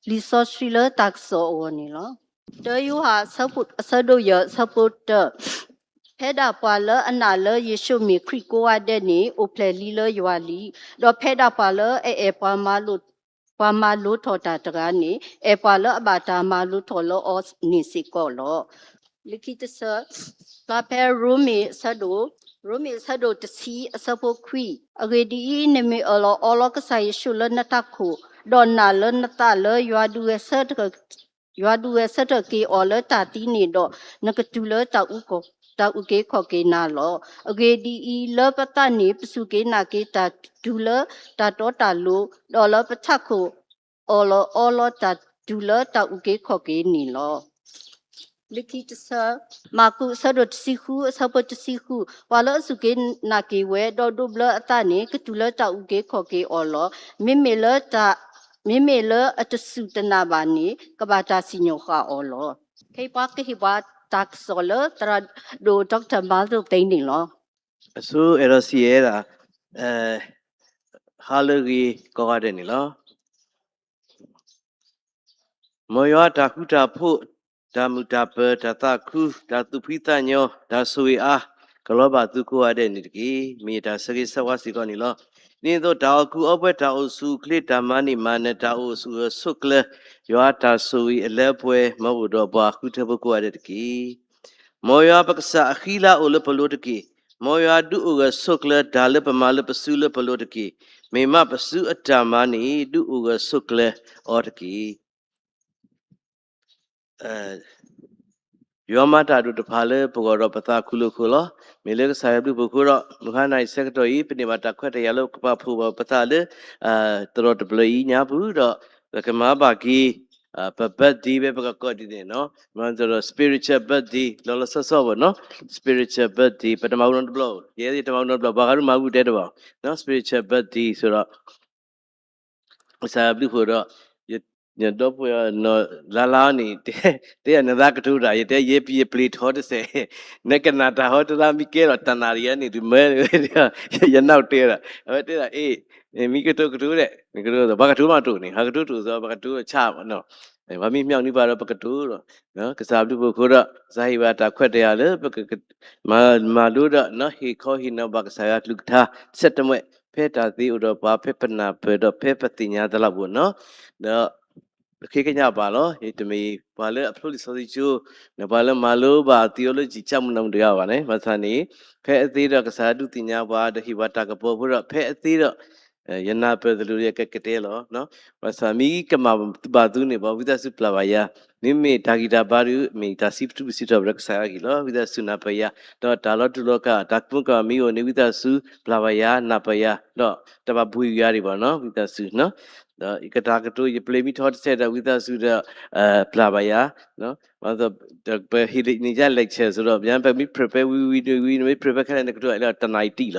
လံာ်စီဆှံလၢတၢ်ကစီၣ်အဂီၢ်န့ၣ်လီၤ. တၢယိၤဟၣ်အဆၢဒိၣ်ယဲၢ်အဆၢဖိတၢ, ဖဲဒၣ်ပှၤလၢအနာ်လၢယ့ၣ်ၡူးမ့ၢ်ခရံာ်ကိးဂၤဒဲးန့ၣ် အိၣ်ဖျဲၣ်လံလၢယွၤလံ, ဒီးဖဲဒၣ်ပှၤလၢအအဲၣ်ပှၤမၤလိာ်တၢ်တဂၤန့ၣ် အဲၣ်ပှၤလၢအဘၣ်တၢ်မၤလိထီၣ်လၢအီၤန့ၣ်စ့ၢ်ကီးလီၤ. လၢခံတဆၢ, ဖျါဖဲရိမ့ၤအဆၢဒိၣ်, ရိမ့ၤအဆၢဒိၣ်တဆံအဆၢဖိခွံ, အဂ့ၢ်ဒ်အံၤ, နမ့ၢ်အၢၣ်လီၤအီလီၤကစၢ်ယ့ၣ်ၡူးလၢနတၢ်ခိၣ်, ဒီးနာ်လၢနသးလၢ ယွၤဒုးဂဲၤဆၢထၢၣ်က့ၤအီၤလၢတၢ်သံန့ၣ်ဒီး, နကတုၤလၢတၢ်အုၣ်က့ၤခီၣ်က့ၤနၤလီၤ. အဂ့ၢ်ဒ်အံၤ, လၢပသးန့ၣ် ပစူၢ်က့ၤနာ်က့ၤတၢ်တုၤလၢတၢ်တီတၢ်လိၤ, ဒီးလၢပထးခိၣ် အၢၣ်လီၤအီလီၤတၢ်တုၤလၢတၢ်အုၣ်က့ၤခီၣ်က့ၤန့ၣ်လီၤ. လၢခံတဆၢ, မၢ်ကူးအဆၢဒိၣ်တဆံဃုအဆၢဖိတဆံဃု, ပှၤလၢအစူၢ်က့ၤနာ်က့ၤဝဲ ဒီးဒိးဘျၢအသးန့ၣ် ကတုၤလၢတၢ်အုၣ်က့ၤခီၣ်က့ၤအီၤလီၤ. မ့မ့ၢ်လၢတၢ်, မ့မ့ၢ်လၢအတစူၢ်တနာ်ဘၣ်န့ၣ် ကဘၣ်တၢ်စံၣ်ညီၣ်ဃာ်အီၤလီၤ. ခဲအံၤပှၤကဟ့ၣ်ပှၤတၢ်ကစီၣ်လၢသရၣ်ဒိၣ် Doctor Marlowe Bain န့ၣ်လီၤ. အဆိအဲၣ်ဒိးစံးယဲဒၣ်, ဟါလၢအဂ့ၤကိးဂၤဒဲးန့ၣ်လီၤ. မ်ယွၤတၢ်ဃူတၢ်ဖိး, တၢ်မုာ်တၢ်ပၢၤ, တၢ်သးခု, တၢ်သူၣ်ဖှံသးညီ, တၢ်ဆိၣ်ဂ့ၤအါ, ကလီၤဘၣ်သုကိးဂၤဒဲးန့ၣ်တက့ၢ်. မ့ၢ်ယတၢ်ဆၢဂ့ၤဆၢဝါစ့ၢ်ကီးန့ၣ်လီၤ. ဒ်သိးတၢ်အိၣ်ကူအိၣ်ပှဲၤ, တၢ်အိၣ်ဆူၣ်အိၣ်ချ့, တၢ်မၤန့ၢ်မၤနၢၤ, တၢ်အိၣ်ဆူၣ်အိၣ်ချ့, ယွၤတၢ်ဆိၣ်ဂ့ၤအလၢပှဲၤ မ်အိၣ်ဒီးပှၤဃုထၢဖိကိးဂၤဒဲးတက့ၢ်. မ်ယွၤပကစၢ်အဃံလၤအိၣ်လၢပလိၤတက့ၢ်. မ်ယွၤဒုးအိၣ်ဂၢၢ်ဆိးကျၢၤ တၢ်လၢပမၤလၢပစုလၢပလိၤတက့ၢ်. မ့ၢ်မးပစုအတၢ်မၤန့ၣ် ဒုးအိၣ်ဂၢၢ်ဆိးကျၢၤအီၤတက့ၢ်. ယွၤမၤတၢ်ဒိၣ်တဖၣ်လၢပဂီၢ်ဒီးပသးခူလိာ်ခိၣ်လီၤ. မ့ၢ်လၢကစၢ်ယွၤဘျုးဖှိၣ်အဃိဒီး မုၢ်ဟါနၤအံၤဆၢကတီၢ်အံၤ ပန့ၢ်ဘၣ်တၢ်ခွဲးတၢ်ယာ်လၢကပာ်ဖှိၣ်ဘၣ်ပသးလၢ သရိာ်တဘျီအံၤညါပူၤဒီး ပကမၤဘၣ်က့ၤ ပ birthday ဝဲပကကိးဒ်န့ၣ်နီၤ, မၤသးဒီး spiritual birthday လီၤလီၤဆီဆီဘၣ်နီၤ, spiritual birthday ပတမၤဝဲနီတဘျီ, ယဲယတမၤဝဲနီတဘျီ, ပှၤဂၤဒုးမၤဝဲတဲတဘၣ်, spiritual birthday ဆိုတော့ ကစၢ်ယွၤဘျုးဖှိၣ်ဒီး ယဒီပုၢ်ဝဲၢ်နီၢ်လါလါန့ၣ် တဲယၤနသးကတိၤတၢ်, ယတဲယဲပယပျ့ၤထီၣ်တစဲး, နကနၣ်တၢ်ဟီတလါမံကဲလီၤတနၣ်ရံၣ်အန့ၣ် ဒုးမၢ ယနၢ်တဲဒၣ်, အဝဲတဲဒၣ် အ့ၣ် မံကတိၤကတိၤဒဲး, မံကတိၤ ပှၤကတိၤမးတိၢ်န့ၣ် ဟးကတိၤတိၢ်သီ ပှၤကတိၤဆါနီၤ, ပှၤမ့ၢ်မၠီၣ်န့ၢ်ပှၤဒီးပကတိၤဒီး ကစၢ်ဘျုးဖှိၣ်အဃိဒီး ကစၢ်ဟ့ၣ်ဘၣ်တၢ်ခွဲးတၢ်ယာ်လၢ ပကမၤလိဒီး ဟ့ၣ်ခီဟ့ၣ်နီၤဘၣ်ကစၢ်ယွၤကလုၢ်ကထါ ဆဲးတမှဲး ဖဲတၢ်သ့အိၣ်ဒီးပှၤ ဖဲပနၢ်ပၢၢ်ဒီး ဖဲပသ့ၣ်ညါသလၢ်ပူၤနီၤ, ဒီး ပဃ့ကညးဘၣ်လီၤ. တမ့ၢ်ပှၤလၢအဖျိလံာ်စီဆှံကၠိ, ပှၤလၢမၤလိဘၣ် theology ကၢ်မုၢ်နီၢ်မုၢ်တဂၤဘၣ်န့ၣ် ဘၣ်ဆၣ်န့ၣ် ဖဲအသ့ဒီးကစၢ်ဒုးသ့ၣ်ညါပှၤ ဒီးဟ့ၣ်ပှၤတၢ်ကပီၤဖိဒီး ဖဲအသ့ဒီး ယနၢ်ပၢၢ်သလိၤ ယကကတဲလီၤ. ဘၣ်ဆၣ်မ့ၢ်ကမၤဘၣ်သုန့ၣ် ပှၤဝံသးစူၤပျၢ်ဘၣ်ယၤ, မ့မ့ၢ်တၢ်ဂံၢ်တၢ်ဘါဒုး မ့ၢ်တၢ်စံးဘျုးစံးထီၣ်ပတြၢၤကစၢ်ယွၤအဂ့ၢ်လီၤ. ဝံသးစူၤနၢ်ပၢၢ်ယၤ, ဒီးတၢ်လီၤတူာ်လီၤကာ် တၢ်ကမူၤကမၣ်မ့ၢ်အိၣ်န့ၣ် ဝံသးစူၤပျၢ်ဘၣ်ယၤ နၢ်ပၢၢ်ယၤ, ဒီးတဘၣ်ဘှံးယၤဒံးဘၣ်နီၤ ဝံသးစူၤ ဒီးယကတၢ်ကတိၤ ယပျ့ၤမ့ၢ်ထီတစဲးဒီး ဝံသးစူၤဒီး ပျၢ်ဘၣ်ယၤ, ပဟ့ၣ်န့ၢ်ယၤ lecture ဆိုတော့ ပမ့ၢ် prepare ဝံၤဝံၤဝံၤ မ့ၢ် prepare ခဲလၢာ်န့ၣ် ကတိၤလၢတနၣ်ရံၣ်တံၢ်လီၤ.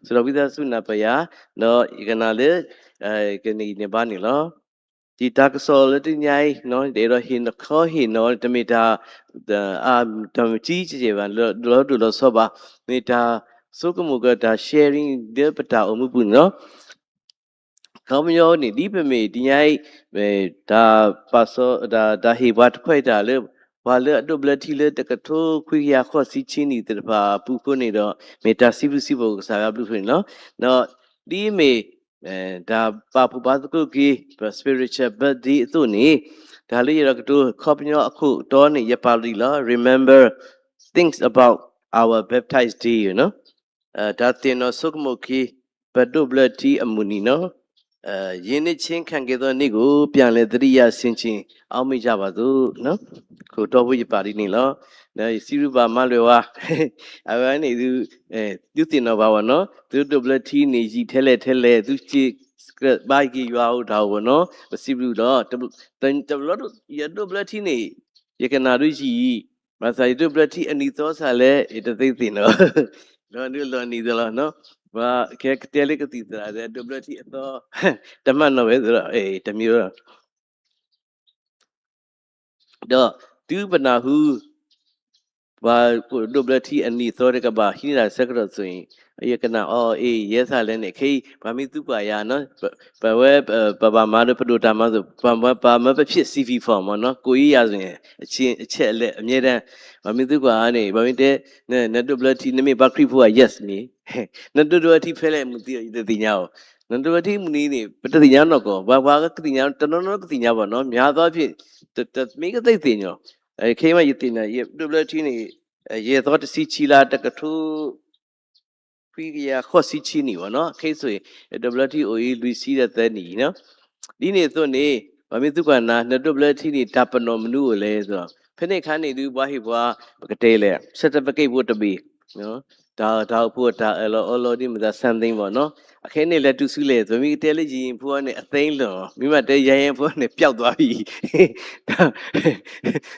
ဆိုတော့ ဝံသးစူၤနၢ်ပၢၢ်ယၤ, ဒီးယကနၣ်လၢ ကန့ၢ်အံၤန့ၢ်ဘါန့ၣ်လီၤ. ဒ်တၢ်ကစီၣ်လၢတနံၤအံၤ တအဲၣ်ဒိးဟ့ၣ်နီၤခီဟ့ၣ်နီၤ တမ့ၢ်တၢ် တမ့ၢ်ကံကဲဘၣ် လီၤဒိၣ်လီၤဆီဘၣ်, မ့ၢ်တၢ်ဆိကမိၣ်ကတၢ် sharing လၢပတၢ်အိၣ်မူပူၤန့ၣ်လီၤ. ခီပညီန့ၣ် ဒ်ပမ့ၢ်တနံၤအံၤ တၢ်ပာ်စီ တၢ်ဟ့ၣ်ပှၤတခွဲးတၢ်လၢ ပှၤလၢအဒိးဘျၢထံလၢတကထိခွံကယၤဃိးဆံဆံနံၣ်သ့ၣ်တဖၣ်အပူၤအဃိန့ၣ်ဒီး မ့ၢ်တၢ်စံးဘျုးစံးဖှိၣ်ကစၢ်ယွၤဘျုးဖှိၣ်န့ၣ်လီၤ. ဒီးဒ်အမ့ၢ် တၢ်ပာ်ဖှိၣ်ဘါသကိးက့ၤ ပ spiritual birthday အသိးန့ၣ် တၢ်လၢယအဲၣ်ဒိးကတိၤခီပညီအခိၣ်တီန့ၣ် ယပာ်လီၤဒ်အံၤလီၤ. Remember things about our baptized day နီၤ. တၢ်သ့ၣ်နီၣ်ဆိကမိၣ်က့ၤ ပဒိးဘျၢထံအမုၢ်နံၤနီၤ. ယင်းနှစ်ချင်းခံက့သောနေ့ကို ပြန်လည်သတိရဆင်ခြင် အောက်မေ့ကြပါစို့. ခိၣ်တီဖိယပာ်ဒ်န့ၣ်လီၤ. ဒီးယစံးဘျုးဘၣ်မါလွဲၢ်ဝါ အဝဲန့ၣ် သုသ့ၣ်နီၣ်ဘၣ်ဝဲနီၤ, သုဒိးဘျၢထံန့ၣ် ယံာ်ထဲလဲၣ်ထဲလဲၣ် သုစ့ၢ်ကီးဘါယွၤအိၣ်တၢ်အိၣ်ဝဲနီၤ, ပစံးဘျုးလီၤ. တဘျီဒိၣ် ယဒိးဘျၢထံန့ၣ် ယကနၣ်ဒုးယံာ်အံၤ, ဘၣ်ဆၣ်ယဒိးဘျၢထံအနံၤသီစ့ၢ်လဲၣ် ယတသ့သ့ၣ်နီၣ်, လီၤဒုးလီၤနံၤသီလီၤနီၤ, ပှၤကဲကတဲလၢကသံၣ်သရၣ်ဒီး ဒိးဘျၢထံအသီ တမၤနီၣ်ဝဲသ့ၣ်ဒီး တမံၤလီၤ. ဒီးတုၤပနၢ်ဟူ ပှၤဒိးဘျၢထံအနံၤအသီတကဘၣ်ဟံးန့ၢ်တၢ်ဆၢကတီၢ်အသိးအံၤ, ယကနၣ်အီၤအီၤအ့ၣ် ယဲသးလဲၣ်န့ၣ် ခဲအံၤ ပှၤမ့ၢ်သံကွၢ်ယၤနီၤ, ပဝဲ ပဘၣ်မၤဒီးပဒိၣ်တၢ်မၤအသိး ပှၤမၢပဖျဲး စီၣ်ဝံၣ် form မ့ၢ်နီၤ, ကိးအံၤယၤသိးန့ၣ် အဆဲးအလဲးအမြဲတမ်း, ပှၤမ့ၢ်သံကွၢ်အီၤန့ၣ် ပှၤမ့ၢ်တဲ နဒိးဘျၢထံ နမ့ၢ်ပှၤခရံာ်ဖိဧါ yes မ့ၢ် နဒိးဘျၢထံဖဲလဲၣ်မုၢ်သံ ယတသ့ၣ်ညါအီၤ, နဒိးဘျၢထံမုၢ်နံၤန့ၣ် ပတသ့ၣ်ညါနီၢ်ကီၢ်, ပှၤပှၤကသ့ၣ်ညါ တနီၤနီၤကသ့ၣ်ညါဘၣ်နီၤ, များသောအားဖြင့် တမ့ၢ်ကသ့ၣ်ညါ, ခဲအံၤမးယသ့ၣ်ညါ ယဒိးဘျၢထံန့ၣ် ယဲၢ်သီတဆံဆံလါ တကထိခွံကယၤဃိးဆံဆံနံၣ်ဘၣ်နီၤ, ခဲအံၤ ယဒိးဘျၢထံအိၣ်အံၤ လွံၢ်ဆံဒီးသၢနံၣ်အံၤနီၤ, ဒ်န့ၣ်အသိးန့ၣ် ပှၤမ့ၢ်သံကွၢ်နၤ နဒိးဘျၢထံန့ၣ် တၢ်ပနီၣ်မနုၤအိၣ်လဲၣ်သိး, ဖဲန့ၣ်အခါန့ၣ်ဒုး ပှၤဟ့ၣ်ပှၤ ပကတဲလဲၣ် certificate ဖိတဘ့ၣ် တၢ်တၢ်အိၣ်ဖှိၣ်တၢ်အၢၣ်လီၤအီလီၤဒ်မတၤ something ဘၣ်နီၤ, အခဲအံၤန့ၣ်လဲၤတုၤဆူလဲၣ်, ပမ့ၢ်ကတဲလၢယယံၤဖိန့ၣ် အသ့လီၤ, မ့ၢ်မးတဲယဲၢ်ဖိန့ၣ် ပျောက်သွားပြီ,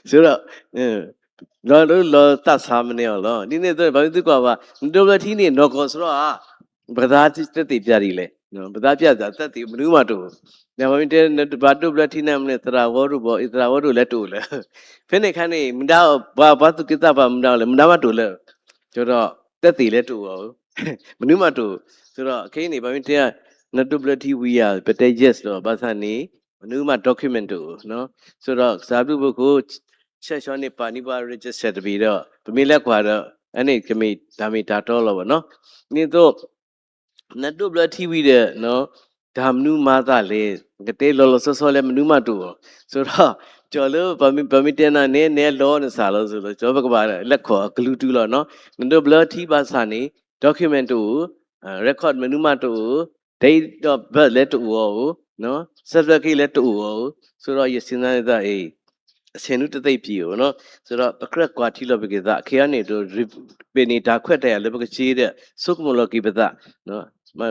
ဆိုတော့ လီၤလီၤသးဆးမနဲအီၤလီၤ, ဒ်န့ၣ်အသိး ပှၤမ့ၢ်သံကွၢ်ဘၣ် နဒိးဘျၢထံန့ၣ် နီၢ်ကီၢ်စရီဧါ, ပကသးတသ့ၣ်ပျၢ်ဒ်လဲၣ်, ပသးပျၢ်သးတသ့ၣ်မနုၤမးတအိၣ်, ပှၤမ့ၢ်တဲ နဘၣ်ဒိးဘျၢထံန့ၣ် မ့ၢ်သရၣ်ဝီတအိၣ်ဘၣ်, သရၣ်ဝီတအိၣ်လဲၣ်တအိၣ်လၢ ဖဲန့ၣ်အခါန့ၣ် မတၤ ပှၤ ပှၤသူၣ်က့သးပှၢ်မတၤလဲၣ် မတၤမးတအိၣ်လၢ, ဆိုတော့ တသ့ၣ်လဲၣ်တအိၣ်အီၤ, မနုၤမးတအိၣ်, ဆိုတော့ ခဲအံၤန့ၣ် ပှၤမ့ၢ်တဲ နဒိးဘျၢထံဝံၤဧါ ပတဲ yes ဒီး ဘၣ်ဆၣ်န့ၣ် မနုၤမး document တအိၣ်, ဆိုတော့ ကစၢ်ဘျုးဖိခိၣ် ဆဲးဆီန့ၣ် ပာ်န့ၢ်ပှၤ register တဘ့ၣ်ဒီး ပမ့ၢ်လဲၤကွၢ်ဒီး အန့ၣ်ကမ့ၢ်တၢ်မ့ၢ်တၢ်တီလီၤဘၣ်နီၤ, ဒ်န့ၣ်အသိး နဒိးဘျၢထံဝံၤဒီး တၢ်မနုၤမၤသးလဲၣ်, ကတဲလီၤလီၤဆီဆီလၢ မနုၤမးတအိၣ်, ဆိုတော့ ကၠီၤလၢ ပမ့ၢ်တဲနၤန့ၣ် နဲလီၤနစၢ်လီၤစိၤလီၤ, ကၠီၤပကဘၣ်လဲၤခီၣ်အကလုာ်တုၤလီၤနီၤ, နဒိးဘျၢထံဘၣ်ဆၣ်န့ၣ် document တအိၣ်, record မနုၤမးတအိၣ်, date of birth လဲၣ်တအိၣ်အီၤ, certificate လဲၣ်တအိၣ်အီၤ, ဆိုတော့ ယစံးသးန့ၣ်သးအံၤ အဆဲးနုတသ့ၣ်ပျံၤအီၤနီၤ, ဆိုတော့ပကြၢးကွၢ်ထံလီၤပက့ၤသး ခဲအံၤန့ၣ်ဒီး ပ့ၤန့ၣ်တၢ်ခွဲးတၢ်ယာ်လၢပကစ့ဒီး ဆိကမိၣ်လီၤက့ၤပသး,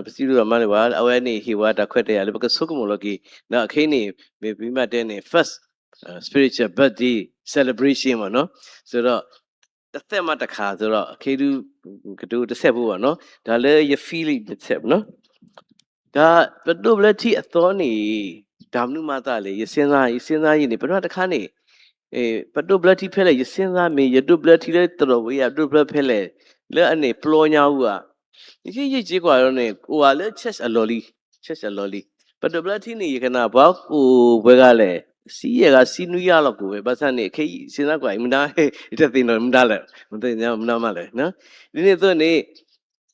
ပစံးဘျုးဘၣ်မးလၢၤဘၣ် အဝဲန့ၣ်ဟ့ၣ်ဝဲတၢ်ခွဲးတၢ်ယာ်လၢပကဆိကမိၣ်လီၤက့ၤ, ဒီးခဲအံၤန့ၣ် မ့ၢ်ပမ့ၢ်တဲန့ၣ် first spiritual birthday celebration မ့ၢ်နီၤ, ဆိုတော့ တသ့ၣ်မးတခါ ဆိုတော့ ခဲအံၤဒုး ကတိၤတစဲးဖိဘၣ်နီၤ, တၢ်လၢယ feel တစဲးဖိနီၤ တၢ်ပဒိးဘျၢထံအသီန့ၣ် တၢ်မနုၤမၤသးလဲၣ်, ယစ့ၢ်သး ယစ့ၢ်သးယံၤန့ၣ် ပထမတခါန့ၣ် ပဒိးဘျၢထံဖဲလဲၣ်, ယစ့ၢ်သးမ့ၢ် ယဒိးဘျၢထံလၢတရီးဝဲ ယဒိးဘျၢဖဲလဲၣ်, လၢအန့ၣ်ပျီညါအူဧါ, ယယ့ၢ်က့ၤကွၢ်ဒီးန့ၣ် အိၣ်ဝဲလၢ church အလီၢ်လံ, church အလီၢ်လံ, ပဒိးဘျၢထံန့ၣ် ယကနၣ်ပှၤကအိၣ်ပှဲၤဂၤလဲၣ်, ဆံယဲၢ်ဂၤ ဆံနွံဂၤလီၤကအိၣ်ဝဲ, ဘၣ်ဆၣ်န့ၣ် ခဲအံၤစ့ၢ်သးကွၢ် မနုၤ တသ့ၣ်နီၣ်မနုၤလဲၣ်, မနုၤမးလဲၣ်, ဒ်န့ၣ်အသိးန့ၣ်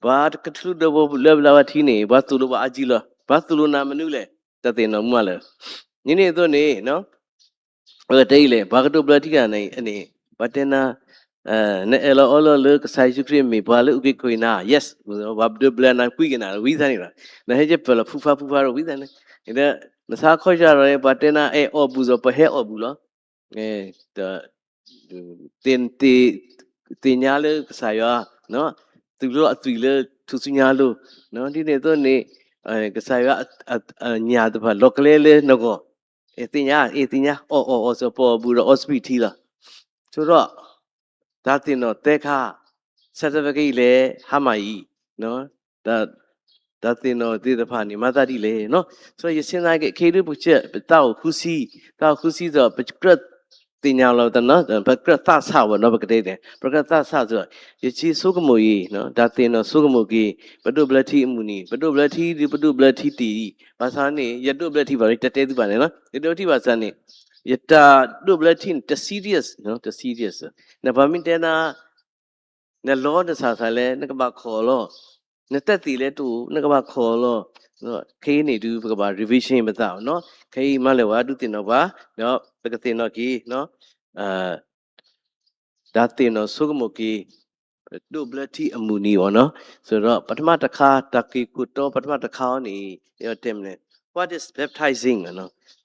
ပှၤတကထုးဒီးပလၢပျၢၤဝဲထံန့ၣ် ပှၤသိၣ်လိပှၤအါကံလီၤ, ပှၤသိၣ်လိနၤမနုၤလဲၣ်, တသ့ၣ်နီၣ်မနုၤလဲၣ်, ဒ်န့ၣ်အသိးန့ၣ် ပကတဲအံၤလဲၣ်, ပှၤကဒိးဘျၢထံဂၤန့ၣ် ပှၤတဲနၤ နအၢၣ်လီၤအီလီၤလၢကစၢ်ယ့ၣ်ၡူးခရံာ်မ့ၢ်ပှၤလၢအုၣ်က့ၤခီၣ်က့ၤနၤ, yes, ပှၤဒိးဘျၢနၤကွံက့ၤနၤ ဝံသးန့ၣ်လီၤ, နဟဲက့ၤပၢၢ်လီၤဖုဖါဖုဖါဒီးဝံသးန့ၣ်, ဒီးနဆါခီၣ်ဆါဒီး ပှၤတဲနၤအဲၣ်အီၣ်ဘူးဒီး ပဟဲအီၣ်ဘူးလီၤ, သ့ၣ်ညါလၢကစၢ်ယွၤ သုးလီၤအသွံၣ်လၢထူၣ်စုညါလိၤ, ဒ်န့ၣ်အသိးန့ၣ် ကစၢ်ယွၤအညၣ်တဖၣ်လီၤကျဲလၢနဂီၢ်, သ့ၣ်ညါ အ့ၣ်သ့ၣ်ညါ အီၣ်အီၣ်အီၣ်စ့ၢ် ပအီၣ်ဘူးဒီးအီစပံးထံလီၤ, ဆိုတော့ တၢ်သ့ၣ်နီၣ်သဲခါ certificate လဲၣ် ဟါမၢ်အံၤ တၢ်သ့ၣ်နီၣ်သ့ၣ်တဖၣ်န့ၣ် မၤသးဒ်လဲၣ်နီၤ, ဆိုတော့ ယစ့ၢ်သးက့ ခဲအံၤဒုးပကစၢၢ် ပသးအိၣ်ဃုဆံ, သးအိၣ်ဃုဆံဒီး ပကြၢးသ့ၣ်ညါလီၤသးနီၤ, ပကြၢးသးဆးဝဲနီၤ ပကတဲန့ၣ် ပကြၢးသးဆးဒီး ယစ့ၢ်ဆိကမိၣ်အံၤ တၢ်သ့ၣ်နီၣ်ဆိကမိၣ်က့ၤ ပဒိးဘျၢထံအမုၢ်နံၤ ပဒိးဘျၢထံဒုး ပဒိးဘျၢထံတ့ၢ်အံၤ ဘၣ်ဆၣ်န့ၣ် ယဒိးဘျၢထံဘၣ် တတဲသုဘၣ်န့ၣ်လီၤ, ယဒိးထံဘၣ်ဆၣ်န့ၣ် ယတၢ်ဒိးဘျၢထံန့ၣ် တ serious တ serious နပှၤမ့ၢ်တဲနၤ နလီၤနစၢ်သးလဲၣ် နကဘၣ်ခီၣ်လီၤ, နတသ့ၣ်လဲၣ်တအိၣ် နကဘၣ်ခီၣ်လီၤ, ခဲအံၤန့ၣ်ဒုး ပကဘၣ် revision ပသးနီၤ, ခဲအံၤမၤလၢၤဝဲ ဒုးသ့ၣ်နီၣ်ပှၤ ဒီးပကသ့ၣ်နီၣ်က့ၤ တၢ်သ့ၣ်နီၣ်ဆိကမိၣ်က့ၤ ဒိးဘျၢထံအမုၢ်နံၤအီၤနီၤ, ဆိုတော့ ပထမတခါ တၢ်က့ၤခိၣ်တီ ပထမတခါအီၤန့ၣ် တဲမ့ၢ် what is baptizing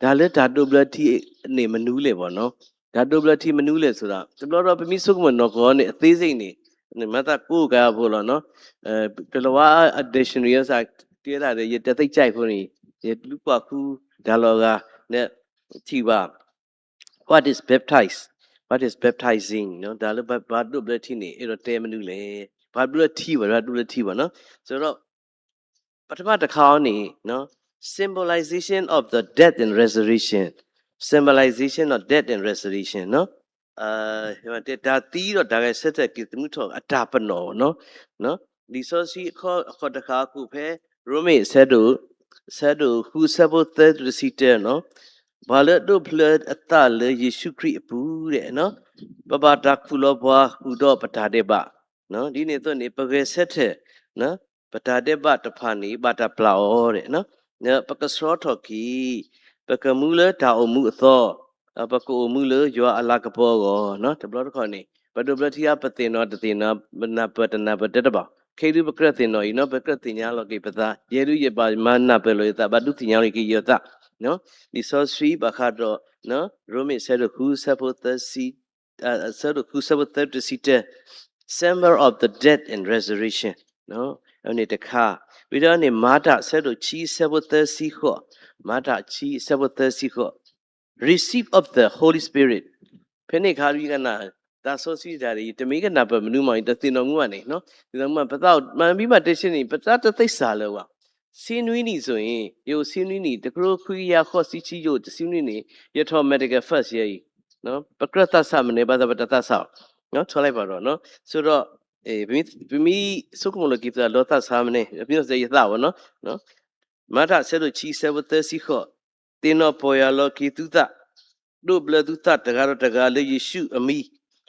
တၢ်လၢတၢ်ဒိးဘျၢထံန့ၣ်မနုၤလဲၣ်ဘၣ်နီၤ, တၢ်ဒိးဘျၢထံမနုၤလဲၣ် ဆိုတော့ တဘျီဒီးပမ့ၢ်ဆိကမိၣ်နီၢ်ကီၢ်န့ၣ် အသေးစိတ်န့ၣ် မၤသးကိးကါဖိလီၤနီၤ, ကလၤဝါအ dictionary စးတဲဒၣ်ဒီး ယတသ့ၣ်ကၢၢ်ဖိန့ၣ် ယလူၤကွၢ်ဃုတၢ်လီၤဂာ် ထံၣ်ဘၣ် what is baptize, what is baptizing တၢ်လၢပှၤဒိးဘျၢထံန့ၣ် အဲၣ်ဒိးတဲမနုၤလဲၣ်, ပှၤဘျၢထံဘၣ် ပှၤဒိးဘျၢထံဘၣ်နီၤ, ဆိုတော့ ပထမတခါအီၤန့ၣ် symbolization of the death and resurrection, symbolization of death and resurrection နီၤ တဲတၢ်သံဒီးတၢ်ဂဲၤဆၢထၢၣ်က့ၤသမုထီၣ်အတၢ်ပနီၣ်နီၤ. လံာ်စီဆှံအခီတဃာ်အခိၣ်ဖဲ ရိမ့ၤ ဆၢဒိၣ် ဆၢဒိၣ်ဃု ဆၢဖိသၢတုၤတဆံတၢနီၤ, ပှၤလၢအဒိးဖျၢအသးလၢယ့ၣ်ၡူးခရံာ်အပူၤဒဲး, ပဘၣ်တၢ်ခူၣ်လီၤပှၤဃုာ်ဒီးပတၢ်ဒဲးဘး, ဒ်န့ၣ်အသိးန့ၣ် ပဂဲၤဆၢထၢၣ် ပတၢ်ဒဲးဘးတဖၣ်န့ၣ် ဘၣ်တၢ်ပျၢ်အီၤဒဲး, ပကဆှီထီၣ်က့ၤ, ပကမူလၢတၢ်အိၣ်မူအသီ, ပကအိၣ်မူလၢယွၤအလၤကပီၤအဂီၢ်, တဘျီတခီၣ်န့ၣ် ပဒိးဘျၢထံဧါ ပသ့ၣ်နီၣ်တသ့ၣ်နီၣ် ပနၢ်ပၢၢ်တနၢ်ပၢၢ်တဲတဘၣ်, ခဲအံၤဒုးပကြၢးသ့ၣ်နီၣ်အံၤနီၤ ပကြၢးသ့ၣ်ညါလီၤက့ၤပသး, ယဲဒုးယဘၣ်မၤနၢ်ပၢၢ်လီၤယသး ဘၣ်ဒုးသ့ၣ်ညါလီၤက့ၤယသး, လံာ်စီဆှံဘၣ်ဃးဒီး ရိမ့ၤ ဆၢဒိၣ်ဃု ဆၢဖိသၢဆံ ဆၢဒိၣ်ဃု ဆၢဖိသၢတုၤတဆံတၢ, Symbol of the Death and Resurrection န့ၣ်တခါ, ဝံၤဒီးန့ၣ် မၤတၢ် ဆၢဒိၣ်ခံ ဆၢဖိသၢဆံဃိး, မၤတၢ်ခံ ဆၢဖိသၢဆံဃိး, Receive of the Holy Spirit ဖဲန့ၣ်အခါ ယကနၣ် သးစီဆှံတၢ်ဒီး ယတမ့ၢ်ကနၢ်ပၢၢ်မနုၤမး ယတသ့ၣ်နီၣ်မနုၤဘၣ်န့ၣ်, သ့ၣ်နီၣ်မနုၤ ပသးမ့ၢ်ဘၣ်တဲဆၢန့ၣ် ပသးတသ့စၢ်လၢၤဘၣ်. ဆံနွံနံၣ် ဆိုရင်, ယအိၣ်ဆံနွံနံၣ်, တကထိခွံကယၤဃိးဆံခံ ယအိၣ်တဆံနွံနံၣ်, ယထီၣ် medical first year အံၤ, ပကြၢးသးဆးမ့ၢ်န့ၢ် ဘၣ်ဆၣ်ပတသးဆးအီၤ, ထီလၢပှၤဒီး, ဆိဒီး ပမ့ၢ်ဆိကမိၣ်လီၤက့ၤပသးလီၤသးဆးမ့ၢ်န့ၢ်, ပမ့ၢ်ယသးဝဲနီၤ, မၤတၢ် ဆၢဒိၣ်ခံ ဆၢဖိသၢဆံဃိး, သ့ၣ်နီၣ်ပီၢ်ယၢ်လီၤက့ၤသုသး, ဒိးဘျၢသုသးတဂၤဒီးတဂၤလၢယ့ၣ်ၡူးအမံၤ,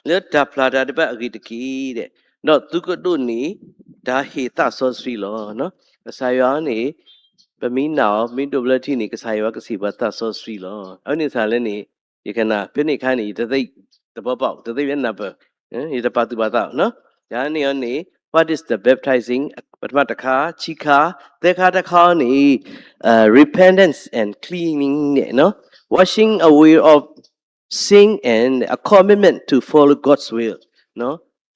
လၢတၢ်ဖျါတၢ်ဒဲးဘးအဂ့ၢ်တက့ၢ်ဒဲး, ဒီးသုကဒိးန့ၢ် တၢ်ဟ့ၣ်သးစီဆှံလီၤ. ကစၢ်ယွၤန့ၣ် ပမ့ၢ်နာ်အီၤ မ့ၢ်ဒိးဘျၢထံန့ၣ် ကစၢ်ယွၤကစံးပှၤသးစီဆှံလီၤ. အဝဲန့ၣ်သးလၢန့ၣ် ယကနၣ် ဖဲန့ၣ်အခါန့ၣ် ယတသ့သဘီပီၣ် တသ့ဝဲနၢ်ပၢၢ်, ယတပာ်သူၣ်ပာ်သးနီၤ. ယၤန့ၣ်အီၤန့ၣ် what is the baptizing ပထမတခါ, ခံခါ, သၢခါတခါန့ၣ် repentance and cleaning န့ၣ်, washing away of sin and a commitment to follow God's will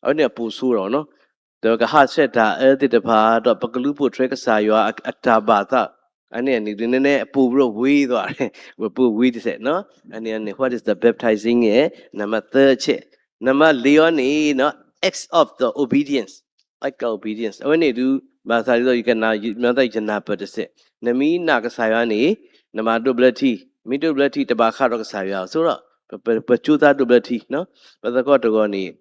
အဝဲန့ၣ်အပိာ်ဆိဒီးနီၤ, ဒီးကဟးဆှဲးတၢ်အၢသ့ၣ်တဖၣ် ဒီးပကလူၤပိာ်ထွဲကစၢ်ယွၤအတၢ်ဘၣ်သး, အန့ၣ်န့ၣ် ဒုးနဲနဲအပိာ်ဘျီဝံၤသီး, ပပိာ်ဝံၤတစဲးနီၤ. အန့ၣ်န့ၣ် what is the baptizing န့ၣ် နံပါတ်သၢအဆဲး, နံပါတ်လေးအီၤန့ၣ် acts of the obedience, act of obedience အဝဲန့ၣ်ဒုး ဘၣ်ဆၣ်ဒ်သိး ယကနၣ် မၤသးယနၢ်ပၢၢ်တစဲး, နမ့ၢ်နာ်ကစၢ်ယွၤန့ၣ် နဘၣ်ဒိးဘျၢထံ, မ့ၢ်ဒိးဘျၢထံတဘၣ်ဃးဒီးကစၢ်ယွၤ, ဆိဒီး ပကၠိသးဒိးဘျၢထံ, ပသကိးတဂီၤန့ၣ်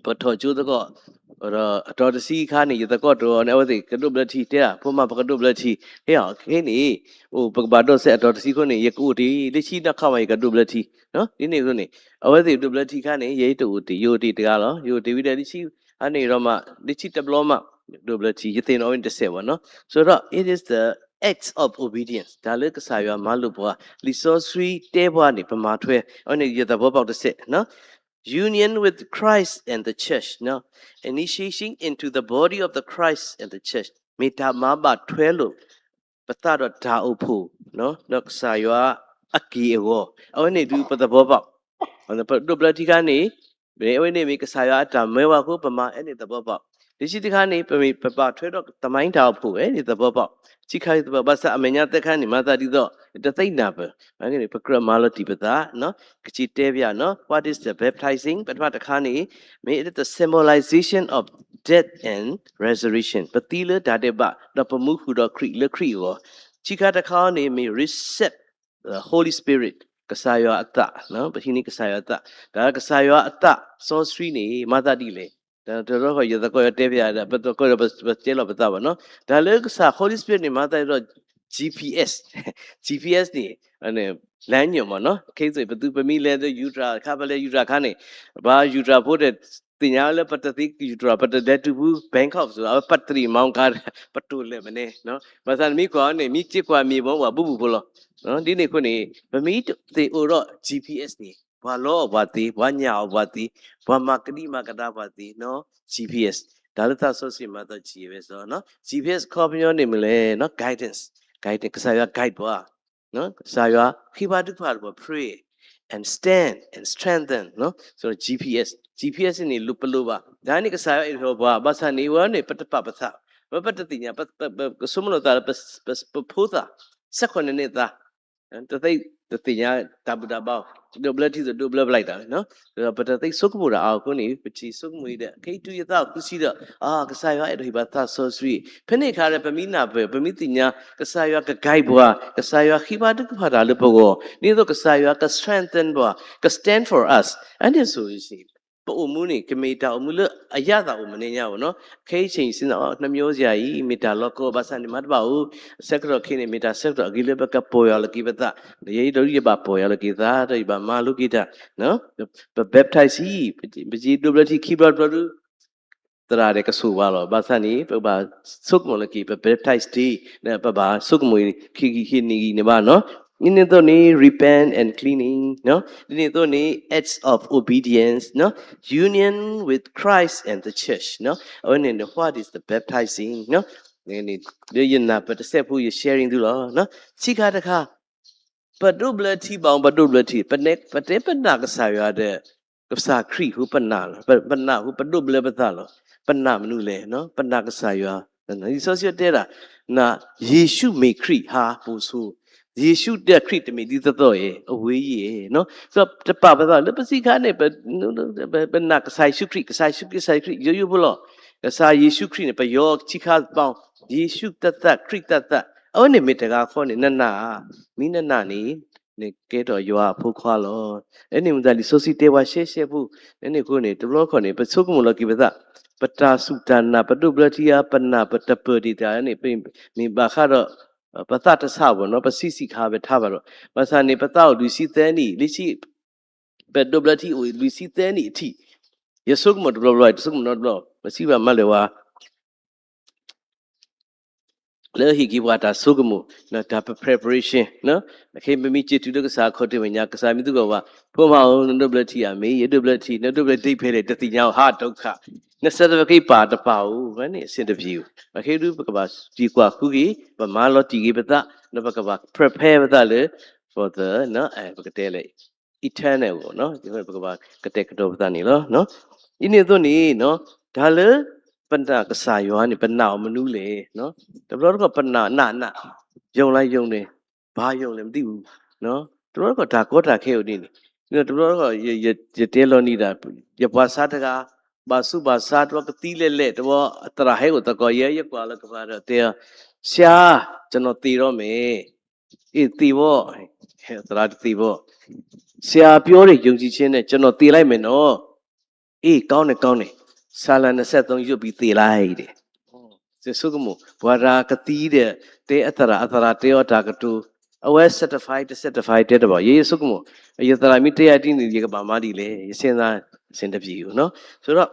ပထီၣ်ကၠိသကိး, ဒီးအတီၤတဆံခါန့ၣ် ယသကိးတဂီၤန့ၣ် အဝဲသ့ၣ်ကဒိးဘျၢထံ တဲဒၣ် ဖိမါ ပကဒိးဘျၢထံ, ဟဲအီၤခဲန့ၣ်, အိၣ် ပကဘၣ်ဒိးစဲးအတီၤတဆံခိၣ်န့ၣ် ယကအိၣ်တ့ၢ် လၢခံနီၢ်ခါမး ယကဒိးဘျၢထံ, ဒ်န့ၣ်အသိးန့ၣ် အဝဲသ့ၣ်ဒိးဘျၢထံခါန့ၣ် ယတအိၣ်တ့ၢ်, ယအိၣ်တ့ၢ်တဂၤလီၤ, ယအိၣ်တ့ၢ်ဝံၤဒီး လၢခံခါန့ၣ်ဒီးမး လၢခံတဘျီမး ဒိးဘျၢထံ, ယသ့ၣ်နီၣ်ဝဲန့ၣ်တစဲးဘၣ်နီၤ. ဆိဒီး it is the acts of obedience တၢ်လၢကစၢ်ယွၤမၤလိာ်ပှၤ, လံာ်စီဆှံတဲပှၤန့ၣ် ပမၤထွဲ, အဝဲန့ၣ် ယသးဘီပီၣ်တစဲး union with Christ and the church, initiation into the body of the Christ and the church မ့ၢ်တၢ်မၤဘၣ်ထွဲလိာ် ပသးဒီးတၢ်အိၣ်ဖှိၣ် ဒီးကစၢ်ယွၤအက့ၢ်အဂီၤ, အဝဲန့ၣ်ဒုးပသးဘီပီၣ်, ပဒိးဘျၢထံခါန့ၣ် အဝဲန့ၣ်မ့ၢ်ကစၢ်ယွၤအတၢ်မၢပှၤအဃိ ပမၤအဲၣ်န့ၣ်သးဘီပီၣ်, လၢခံတခါန့ၣ် ပမ့ၢ်ပဘၣ်ထွဲဒီးတၢ်မၤတၢ်အိၣ်ဖှိၣ် အဲၣ်န့ၣ်သးဘီပီၣ်, ခံခါသးဘီပီၣ်, ဘၣ်ဆၣ်အမဲာ်ညါသၢခါန့ၣ် မၤသးဒ်သိး တသ့နၢ်ပၢၢ်, ပကြၢးမၤလီၤတံၢ်ပသး ကစံးတဲပျးနီၤ what is the baptizing ပထမတခါန့ၣ် မ့ၢ် it is the symbolization of death and resurrection ပသံလၢတၢ်ဒဲးဘး ဒီးပမူဃုာ်ဒီးခရံာ်လၢခရံာ်အဂီၢ်, ခံခါတခါန့ၣ် မ့ၢ် receive the Holy Spirit ကစၢ်ယွၤအသး, ပဟံးန့ၢ်ကစၢ်ယွၤအသး, တၢ်ကစၢ်ယွၤအသးစီဆှံန့ၣ် မၤသးဒ်လဲၣ်, တရီခီ ယသကိးယတဲပျးဒီး ပသကိးဒီးပတဲလီၤပသးဘၣ်နီၤ, တၢ်လၢကစၢ် Holy Spirit န့ၣ် မၤသးဒ်သိး GPS, GPS န့ၣ် လမ်းညွှန် မ့ၢ်နီၤ, ခဲအံၤပသုပမ့ၢ်လဲၤဒီး ယူၤတြၤ ခါ ပလဲၤယူၤတြၤခါန့ၣ်, ပှၤယူၤတြၤဖိဒီး သ့ၣ်ညါလၢပတသ့ယူၤတြၤ ပတလဲၤတုၤဖု Bangkok စ့ၢ် အဝဲပတြံၣ်မၤကါ ပတိၢ်လဲၣ်မ့ၢ်န့ၣ်, ဘၣ်ဆၣ်နမ့ၢ်ကွၢ်အီၤန့ၣ် မ့ၢ်စ့ၢ်ကွၢ်မ့ၢ်ဘီ ပှၤဘူၣ်ဘူၣ်ဖိလီၤ, ဒ်န့ၣ်အဃိန့ၣ် ပမ့ၢ်သ့ၣ်အိၣ်ဒီး GPS န့ၣ် ပှၤလီအီၣ်ပှၤသ့, ပှၤညၣ်အီၣ်ပှၤသ့, ပှၤမၤကဒံမၤကဒါပှၤသ့နီၤ, GPS တၢ်လၢသးစီဆှံမၤသး GPS လီၤ, GPS ခီပညီန့ၣ်မ့ၢ်လဲၣ်နီၤ guidance, guidance ကစၢ်ယွၤ guide ပှၤ ကစၢ်ယွၤဃ့ဘါထုကဖၣ်ပှၤ pray and stand and strengthen နီၤ, ဆိုတော့ GPS, GPS န့ၣ် လိၣ်ပလိၣ်ဘၣ်, တၢ်န့ၣ်ကစၢ်ယွၤအဲၣ်ဒိးပှၤ, ဘၣ်ဆၣ်န့ၣ် ဝဲန့ၣ် ပတပာ်ပသး, ဝဲပတသ့ၣ်ညါ, ပကဆိကမိၣ်လီၤသးလၢ ပဖိသၣ် ဆယ့်ခုနစ်နှစ်သား တသ့ၣ်ညါတၢ်ဘူၣ်တၢ်ဘါ, ဒိးဘျၢထံသိးဒိးဘျၢပျဲၢ်တၢ်, ဒီးပတသ့ၣ်ဆိကမိၣ်တၢ်အါအဃိန့ၣ် ပထံၣ်ဆိကမိၣ်အံၤဒီး ခဲအံၤတုၤယသးအိၣ်ခူဆံဒီး အါ ကစၢ်ယွၤအဲၣ်ဒိးဟ့ၣ်ပှၤသးစီဆှံ, ဖဲန့ၣ်အခါဒီး ပမ့ၢ်နၢ်ပၢၢ် ပမ့ၢ်သ့ၣ်ညါ ကစၢ်ယွၤက guide ပှၤ, ကစၢ်ယွၤဃ့ဘါထုကဖၣ်တၢ်လၢပဂီၢ်, ဒ်သိးကစၢ်ယွၤက strengthen ပှၤ, က stand for us, အန့ၣ်ဆိၣ်ဂ့ၤ ပအိၣ်မူန့ၣ် ကမ့ၢ်တၢ်အိၣ်မူလၢအရသာအိၣ်မနုၤညါဘၣ်နီၤ. ခဲအံၤဆ့ၣ်ဆ့ၣ်နီၤ နှမျောစရာအံၤ မ့ၢ်တၢ်လီၤကီ ဘၣ်ဆၣ်န့ၣ် မၤတဘၣ်အိၣ်, ဆၢကတီၢ်ခဲအံၤန့ၣ် မ့ၢ်တၢ်ဆၢကတီၢ်အဂ့ၤလၢပကပီၢ်ယၢ်လီၤက့ၤပသး, ယဲအံၤဒီးယဘၣ်ပီၢ်ယၢ်လီၤက့ၤသး ဒီးယဘၣ်မၤလိက့ၤတၢ်, ပ baptize အံၤ, ပစ့ဒိးဘျၢထံခံဘျီတဘျီဒု သရၣ်ဒဲးကဆိၣ်ဘၣ်လီၤ. ဘၣ်ဆၣ်န့ၣ် ပကဘၣ်ဆိကမိၣ်လီၤက့ၤ ပ baptize day ပဘၣ်ဆိကမိၣ်ခံဂံၢ်ဟံးန့ၢ်ဂံၢ်န့ၣ်ဘၣ်နီၤ. ဒ်န့ၣ်အသိးန့ၣ် repent and cleaning, ဒ်န့ၣ်အသိးန့ၣ် acts of obedience, union with Christ and the church, အဝဲန့ၣ် what is the baptizing, လၢယနၢ်ပၢၢ်တစဲးဖိ ယ sharing သုလီၤ. ဆံခါတခါ ပဒိးဘျၢထံဘၣ် ပဒိးဘျၢထံ, ပတဲပနာ်ကစၢ်ယွၤဒီး ကစၢ်ခရံာ်အဃိပနာ်လီၤ. ပနာ်အဃိပဒိးဘျၢပသးလီၤ. ပနာ်မနုၤလဲၣ်, ပနာ်ကစၢ်ယွၤ, လံာ်စီဆှံတဲဒၣ်, ယ့ၣ်ၡူးမ့ၢ်ခရံာ်ဟါပိာ်ဆိ, ယ့ၣ်ၡူးဒီးခရံာ်တမ့ၢ်ဒ်သိးသိးဧါ, အဝဲယဲ, တပာ်ပသးလၢပစံးခါန့ၣ် ပနာ်ကစၢ်ယ့ၣ်ၡူးခရံာ်, ကစၢ်ယ့ၣ်ၡူးခရံာ် ယိယိဖိလီၤ. ကစၢ်ယ့ၣ်ၡူးခရံာ်န့ၣ် ပယီၤဆံခါပီ, ယ့ၣ်ၡူးတသး ခရံာ်တသး, အဝဲန့ၣ်မ့ၢ်တဂၤဃီန့ၣ် နနာ်ဧါ, မ့ၢ်နနာ်န့ၣ် နကဲထီၣ်ယွၤအဖိခွါလီၤ. အန့ၣ်မ့ၢ်တၢ်လံာ်စီဆှံတဲပှၤရှဲရှဲဖိ, အန့ၣ်အဃိန့ၣ် တဘျီတခီၣ်န့ၣ် ပဆိကမိၣ်လီၤက့ၤပသး, ပတၢ်စူၢ်တၢ်နာ် ပဒိးဘျၢထံဧါ, ပနာ်ပတပၢၢ်ဒံးတၢ်န့ၣ် မ့ၢ်ဘၣ်ဃးဒီး ပသးတဆးဘၣ်နီၤ, ပဆံးဆံးခါဝဲထါဘၣ်ဒီး, ဘၣ်ဆၣ်န့ၣ် ပသးအိၣ်လွံၢ်ဆံသၢနံၣ်, လၢခံ ပဒိးဘျၢထံအိၣ်လွံၢ်ဆံသၢနံၣ်အထံၣ်, ယဆိကမိၣ်တဘျီဘျီ, ယတဆိကမိၣ်နီတဘျီ, ပစံးဘၣ်မၤလၢၤဝဲ လၢဟ့ၣ်က့ၤပှၤတၢ်ဆိကမိၣ်, တၢ် preparation, အခဲအံၤပမ့ၢ်စံးတုၤလၢကစၢ်အခီၣ်ထံးမဲာ်ညါ ကစၢ်မ့ၢ်သံကွၢ်ဘၣ်, ဖိမါဧၢ နဒိးဘျၢထံဧါ, မ့ၢ်ယဒိးဘျၢထံ, နဒိးဘျၢထံဖဲလဲၣ် တသ့ၣ်ညါအီၤ ဟးဒိၣ်ခါ, န certificate ပာ်တပာ်ဧိၤ, ဝဲန့ၣ်အဆင်တပြေဧိၤ, အခဲအံၤဒုး ပကဘၣ်စံးကွၢ်ဃုက့ၤ, ပမၤလီၤတံၢ်က့ၤပသး, ဒီးပကဘၣ် prepare ပသးလၢ for the, ပကတဲလဲၣ် eternal အဂီၢ်, ပကဘၣ်ကတဲာ်ကတီၤပသးန့ၣ်လီၤ. ဒ်န့ၣ်အသိးန့ၣ် တၢ်လၢ ပနာ်ကစၢ်ယွၤန့ၣ် ပနာ်အီၤမနုၤလဲၣ်, တဘျီတခီၣ်ပနာ်နးနး, ယုံလၢယုံန့ၣ်, ဘာယုံလဲၣ်မသိဘူး, တဘျီတခီၣ်တၢ်ကီတၢ်ခဲအိၣ်ဒ်န့ၣ်, တဘျီတခီၣ် ယတဲလီၤနံၤဒၣ်, ယပှၤဆါတဂၤ, ဘၣ်ဆူးဘၣ်ဆါ တဘျီကသံလဲၣ်လဲၣ်, တဘျီအသရၣ်ဟဲအိၣ်သကိး ယဲယကွၢ်လီၤကပၤဒီးတဲအီၤ, ဆရာ, ကျွန်တော်သေတော့မယ်, အေးသေပေါ့, သရၣ်တသ့ပေါ့, ဆရာပြောတဲ့ယုံကြည်ခြင်းနဲ့ ကျွန်တော်သေလိုက်မယ်နော်, အေးကောင်းတယ်ကောင်းတယ်, ဆာလံနှစ်ဆယ့်သုံး ရုပ်ပြီးသေလိုက်တယ်. ယဆိကမိၣ် ပှၤတဂၤကသံဒီး တဲအသရၣ်, အသရၣ်တဲအီၤတၢ်ကတိၤ, အဝဲ certify တ certify တဲတဘၣ်, ယဲယဆိကမိၣ် ယသရၣ်မ့ၢ်တဲယၤဒ်န့ၣ် ယကဘၣ်မၤဒ်လဲၣ်, ယဆ့ၣ်နီၤ အဆင်တပြေဘူးနီၤ. ဆိုတော့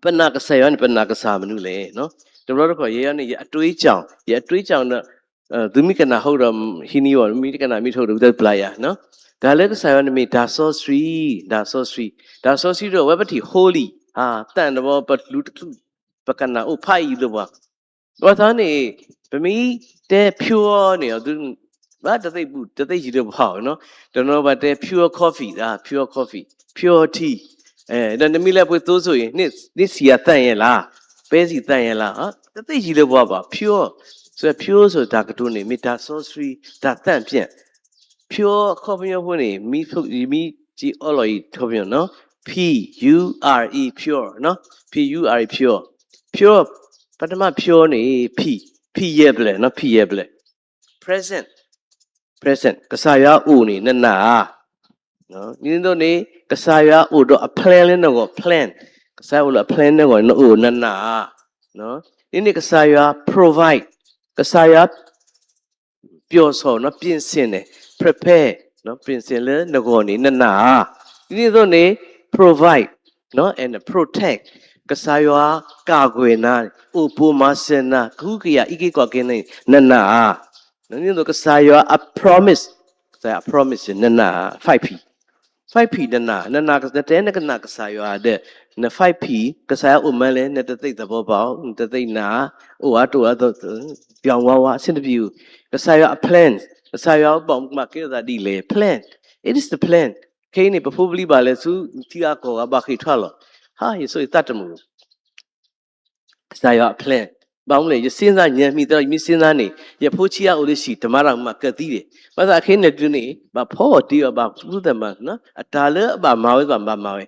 ပနာ်ကစၢ်ယွၤန့ၣ် ပနာ်ကစၢ်မနုၤလဲၣ်. တဘျီတခီၣ် ယဲယၤန့ၣ် ယအတွေးကြောင်း, ယအတွေးကြောင်းဒီး သုမ့ၢ်ကနၣ်ဟုတ်ဒီးဟံးန့ၢ်အီၤ, မ့ၢ်တကနၣ်မ့ၢ်တဟုတ်ဒီး ဝံသးစူၤပျၢ်ယၤ. တၢ်လၢကစၢ်ယွၤန့ၣ်မ့ၢ်တၢ်စီဆှံ, တၢ်စီဆှံ, တၢ်စီဆှံဒီး အဝဲပထံၣ် holy, သၣ်တဘျီ ပလူၤတချုး, ပကနၣ်အိၣ်ဖးယံာ်လၢပှၤ ပှၤသးန့ၣ် ပမ့ၢ်တဲ pure န့ၣ် ဘၣ်တသ့ၣ်ဘူၣ် တသ့ၣ်ယံာ်လၢပှၤနီၤ. တနီၤဘၣ်တဲ pure coffee, pure coffee, pure tea, ဒီးနမ့ၢ်လဲၤပှ့ၤသိစိၤအံၤ န့ၣ်စံးယၤသၣ်ယဲလါ, ပဲစံးသၣ်ယဲလါ, တသ့ၣ်ယံာ်လၢပှၤဘၣ် pure. ဆို pure ဆိုတၢ်ကတိၤန့ၣ် မ့ၢ်တၢ်စီဆှံ, တၢ်သန့်ပြန်. pure အခီပညီဖိန့ၣ် မ့ၢ်စ့အီလီၤအံၤ အခီပညီနီၤ, P U R E, pure, P U R E, pure, pure, ပထမ pure န့ၣ် P, P ယဲၢ်ဘျဲၣ်, P ယဲၢ်ဘျဲၣ်, present, present, ကစၢ်ယွၤအိၣ်န့ၣ် နနာ်ဧါ. ဒ်န့ၣ်အသိးန့ၣ် ကစၢ်ယွၤအိၣ်ဒီးအ plan လၢနဂီၢ်, plan, ကစၢ်ယွၤအိၣ်ဒီးအ plan လၢနဂီၢ် နအိၣ်နနာ်ဧါ. ဒ်န့ၣ်ကစၢ်ယွၤ provide, ကစၢ်ယွၤ ပျော်စော်နီၤ, ပြင်ဆင်န့ၣ် prepare, ပြင်ဆင် လၢနဂီၢ်န့ၣ် နနာ်ဧါ. ဒ်န့ၣ်အသိးန့ၣ် provide and protect, ကစၢ်ယွၤ ကာကွယ်နၤ, အိၣ်ပိမၤစၢၤနၤ, ကဟုကယာ် အံးက့ၤကွၢ်က့ၤနၤန့ၣ် နနာ်ဧါ. ဒ်န့ၣ်အသိး ကစၢ်ယွၤအ promise, ကစၢ်ယွၤအ promise နနာ်ဧါ, five P, five P နနာ်, နနာ်, နတဲနကနာ်ကစၢ်ယွၤဒီး န five P, ကစၢ်ယွၤအိၣ်မးလဲၣ်, နတသ့ၣ်သဘီပၢ်, နတသ့ၣ်နာ်, အိၣ်အါတအိၣ်အါ, ပျံၤဝါဝါ အဆင်တပြေဘူး. ကစၢ်ယွၤအ plan, ကစၢ်ယွၤဘၣ်မၤကဲထီၣ်သးဒ်လဲၣ်, plan, it is the plan. ခဲအံၤန့ၣ် ပဖိပလံၤဘၣ်လဲၤဆူ ထံဂၤကီၢ်ဂၤ ဘၣ်ဃ့ၢ်ထွါလီၤ. ဟါ ယဆိယသးတမုာ် ကစၢ်ယွၤအ plan, ဘၣ်မနုၤလဲၣ် ယစ့နသးညါမံသရၣ် ယမ့ၢ်စ့နသးန့ၣ် ယဖိဆံးအအိၣ်လၢဟံၣ် တမၤတၢ်မၤကၢၢ်သံဒံး, ဘၣ်ဆၣ်ခဲအံၤန့ၣ်ဒုးန့ၣ် ဘၣ်ဖီအီၤတ့အီၤ ဘၣ်သူသးမၤ အတၢ်လၢအဘၣ်မၤဝဲ ဘၣ်မၤဝဲ,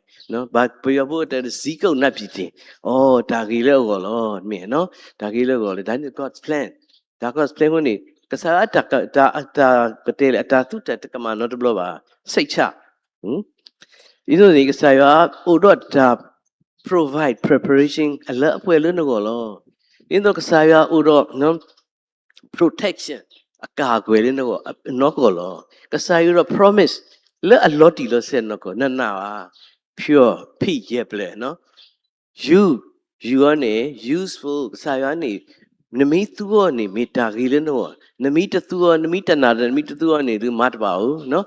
ဘၣ်ပယီၤဖိတၢ် စံးကအိၣ်နၢ်ပံၢ်တ့ၢ်, အိ တၢ်ဂ့ၤလၢအဂီၢ်လီၤ, မ့ၢ် တၢ်ဂ့ၤလၢအဂီၢ်လၢ တၢ်န့ၣ် God's plan, တၢ် God's plan အဃိန့ၣ် ကစၢ်ယွၤအတၢ် တၢ်ကတဲလဲၣ် အတၢ်သူတၢ်တကမၣ်နီတဘျီဘၣ်, စိတ်ချ, ဒ်သိးန့ၣ် ကစၢ်ယွၤအိၣ်ဒီးတၢ် provide preparation အလၢအပှဲၤလၢနဂီၢ်လီၤ. ဒ်သိးကစၢ်ယွၤအိၣ်ဒီး protection အကၢ်အကွဲၢ်လၢနဂီၢ်နီၢ်ကီၢ်လီၤ. ကစၢ်ယွၤဒီး promise လၢအလီၤတံၢ်လီၤဆဲးနီၢ်ကီၢ် နနၢ်ဘၣ်, pure ဖံးယဲၢ်ပျဲၢ် ယူ ယူအီၤန့ၣ် useful ကစၢ်ယွၤန့ၣ် နမ့ၢ်သူအီၤန့ၣ် မ့ၢ်တၢ်ဂ့ၤလၢနဂီၢ်, နမ့ၢ်တသူအီၤ နမ့ၢ်တနာ်ဒီး နမ့ၢ်တသူအီၤန့ၣ် ဒုးမၤတဘၣ်ဧိၤ,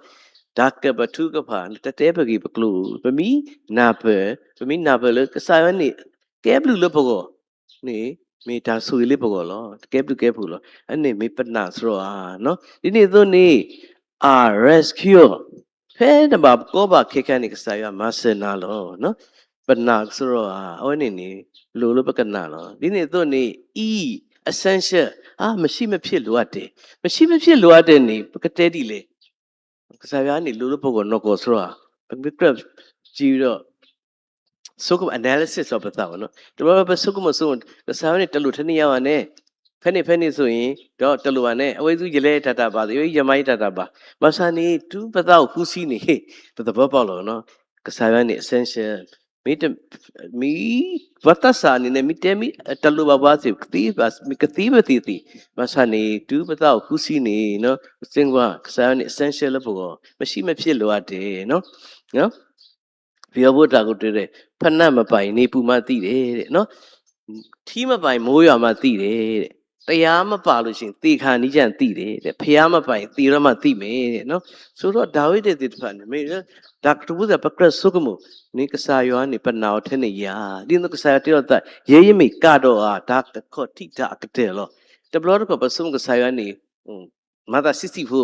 တၢ်ကပထူကဖၣ် တတဲပဂ့ၢ်ပကျိၤ, ပမ့ၢ်နၢ်ပၢၢ်, ပမ့ၢ်နၢ်ပၢၢ်လၢကစၢ်ယွၤန့ၣ် ကဲဘျုးလၢပဂီၢ်န့ၣ် မ့ၢ်တၢ်ဆိၣ်ဂ့ၤလၢပဂီၢ်လီၤ, တကဲဘျုးကဲဖှိၣ်လီၤ, အန့ၣ်မ့ၢ်ပနာ်စရီအါ, ဒ်န့ၣ်အသိးန့ၣ် အ rescue ဖဲနဘၣ်ကီဘၣ်ခဲခါန့ၣ် ကစၢ်ယွၤမၤစၢၤနၤလီၤ. ပနာ်စရီအါ အဝဲန့ၣ်န့ၣ် လိၣ်လၢပကနာ်လီၤ. ဒ်န့ၣ်အသိးန့ၣ် E essential အါ မရှိမဖြစ်လိုအပ်တယ်, မရှိမဖြစ်လိုအပ်တယ်န့ၣ် ပကတဲဒ်လဲၣ်, ကစၢ်ယွၤန့ၣ် လိၣ်လၢပဂီၢ်နီၢ်ကီၢ်စရီအါ, ပကြၢးစံးဒီး ဆိကမိၣ် analysis လီၤပသးဘၣ်နီၤ, တဘျီဘျီပဆိကမိၣ်ဆိကမိၣ် ကစၢ်ယွၤန့ၣ်တလိၣ်ထဲန့ၣ်ယၤဘၣ်န့ၣ်, ဖဲန့ၣ်ဖဲန့ၣ် သိးအံၤ ဒီးတလိၣ်ဘၣ်န့ၣ် အဝဲသုယလဲၤတၢ်တၢ်ဘၣ် ယမၤယတၢ်တၢ်ဘၣ်, ဘၣ်ဆၣ်န့ၣ် တုၤပသးအိၣ်ဃုဆံန့ၣ် ပသဘီပီၣ်လီၤနီၤ, ကစၢ်ယွၤန့ၣ် essential မ့ၢ် မ့ၢ် ပှၤသးစၢ်န့ၣ်န့ၣ် မ့ၢ်တဲမ့ၢ်တလိၣ်ဘၣ်ပှၤသ့ၣ် ကသ့ဘၣ်သ့ၣ်သ့ၣ်, ဘၣ်ဆၣ်န့ၣ် တုၤပသးအိၣ်ဃုဆံန့ၣ် သ့ၣ်ညါ ကစၢ်ယွၤန့ၣ် essential လၢပဂီၢ် မရှိမဖြစ်လိုအပ်တယ်နီၤ ပယီၤဖိတၢ်ကတိၤတဲ ဖနမပာ်ရင် နေပူမှာသိတယ်, ထီးမပာ်ရင် မိုးရွာမှာသိတယ်, တရားမပါလို့ရှိရင် သေခါနီးကျရင်သိတယ်, ဘုရားမပါရင် သေတော့မှသိမယ်. ဆိုတော့ ဒါဝိဒ်သ့ၣ်တဖၣ်န့ၣ် မ့ၢ်လၢ တၢ်ကတိၤဖိသ့ၣ် ပကြၢးဆိကမိၣ်န့ၣ် ကစၢ်ယွၤန့ၣ် ပနာ်အီၤထဲန့ၣ်ယၤ, ဒ်သိးကစၢ်ယွၤတဲအီၤသး ယဲယမ့ၢ်ကၤဒီးအီၤ တၢ်ကခီၣ်ထံးတၢ်အကတၢၢ်လီၤ. တဘျီတခီၣ် ပဆိကမိၣ်ကစၢ်ယွၤန့ၣ် မၤသးဆံးဆံးဖိ,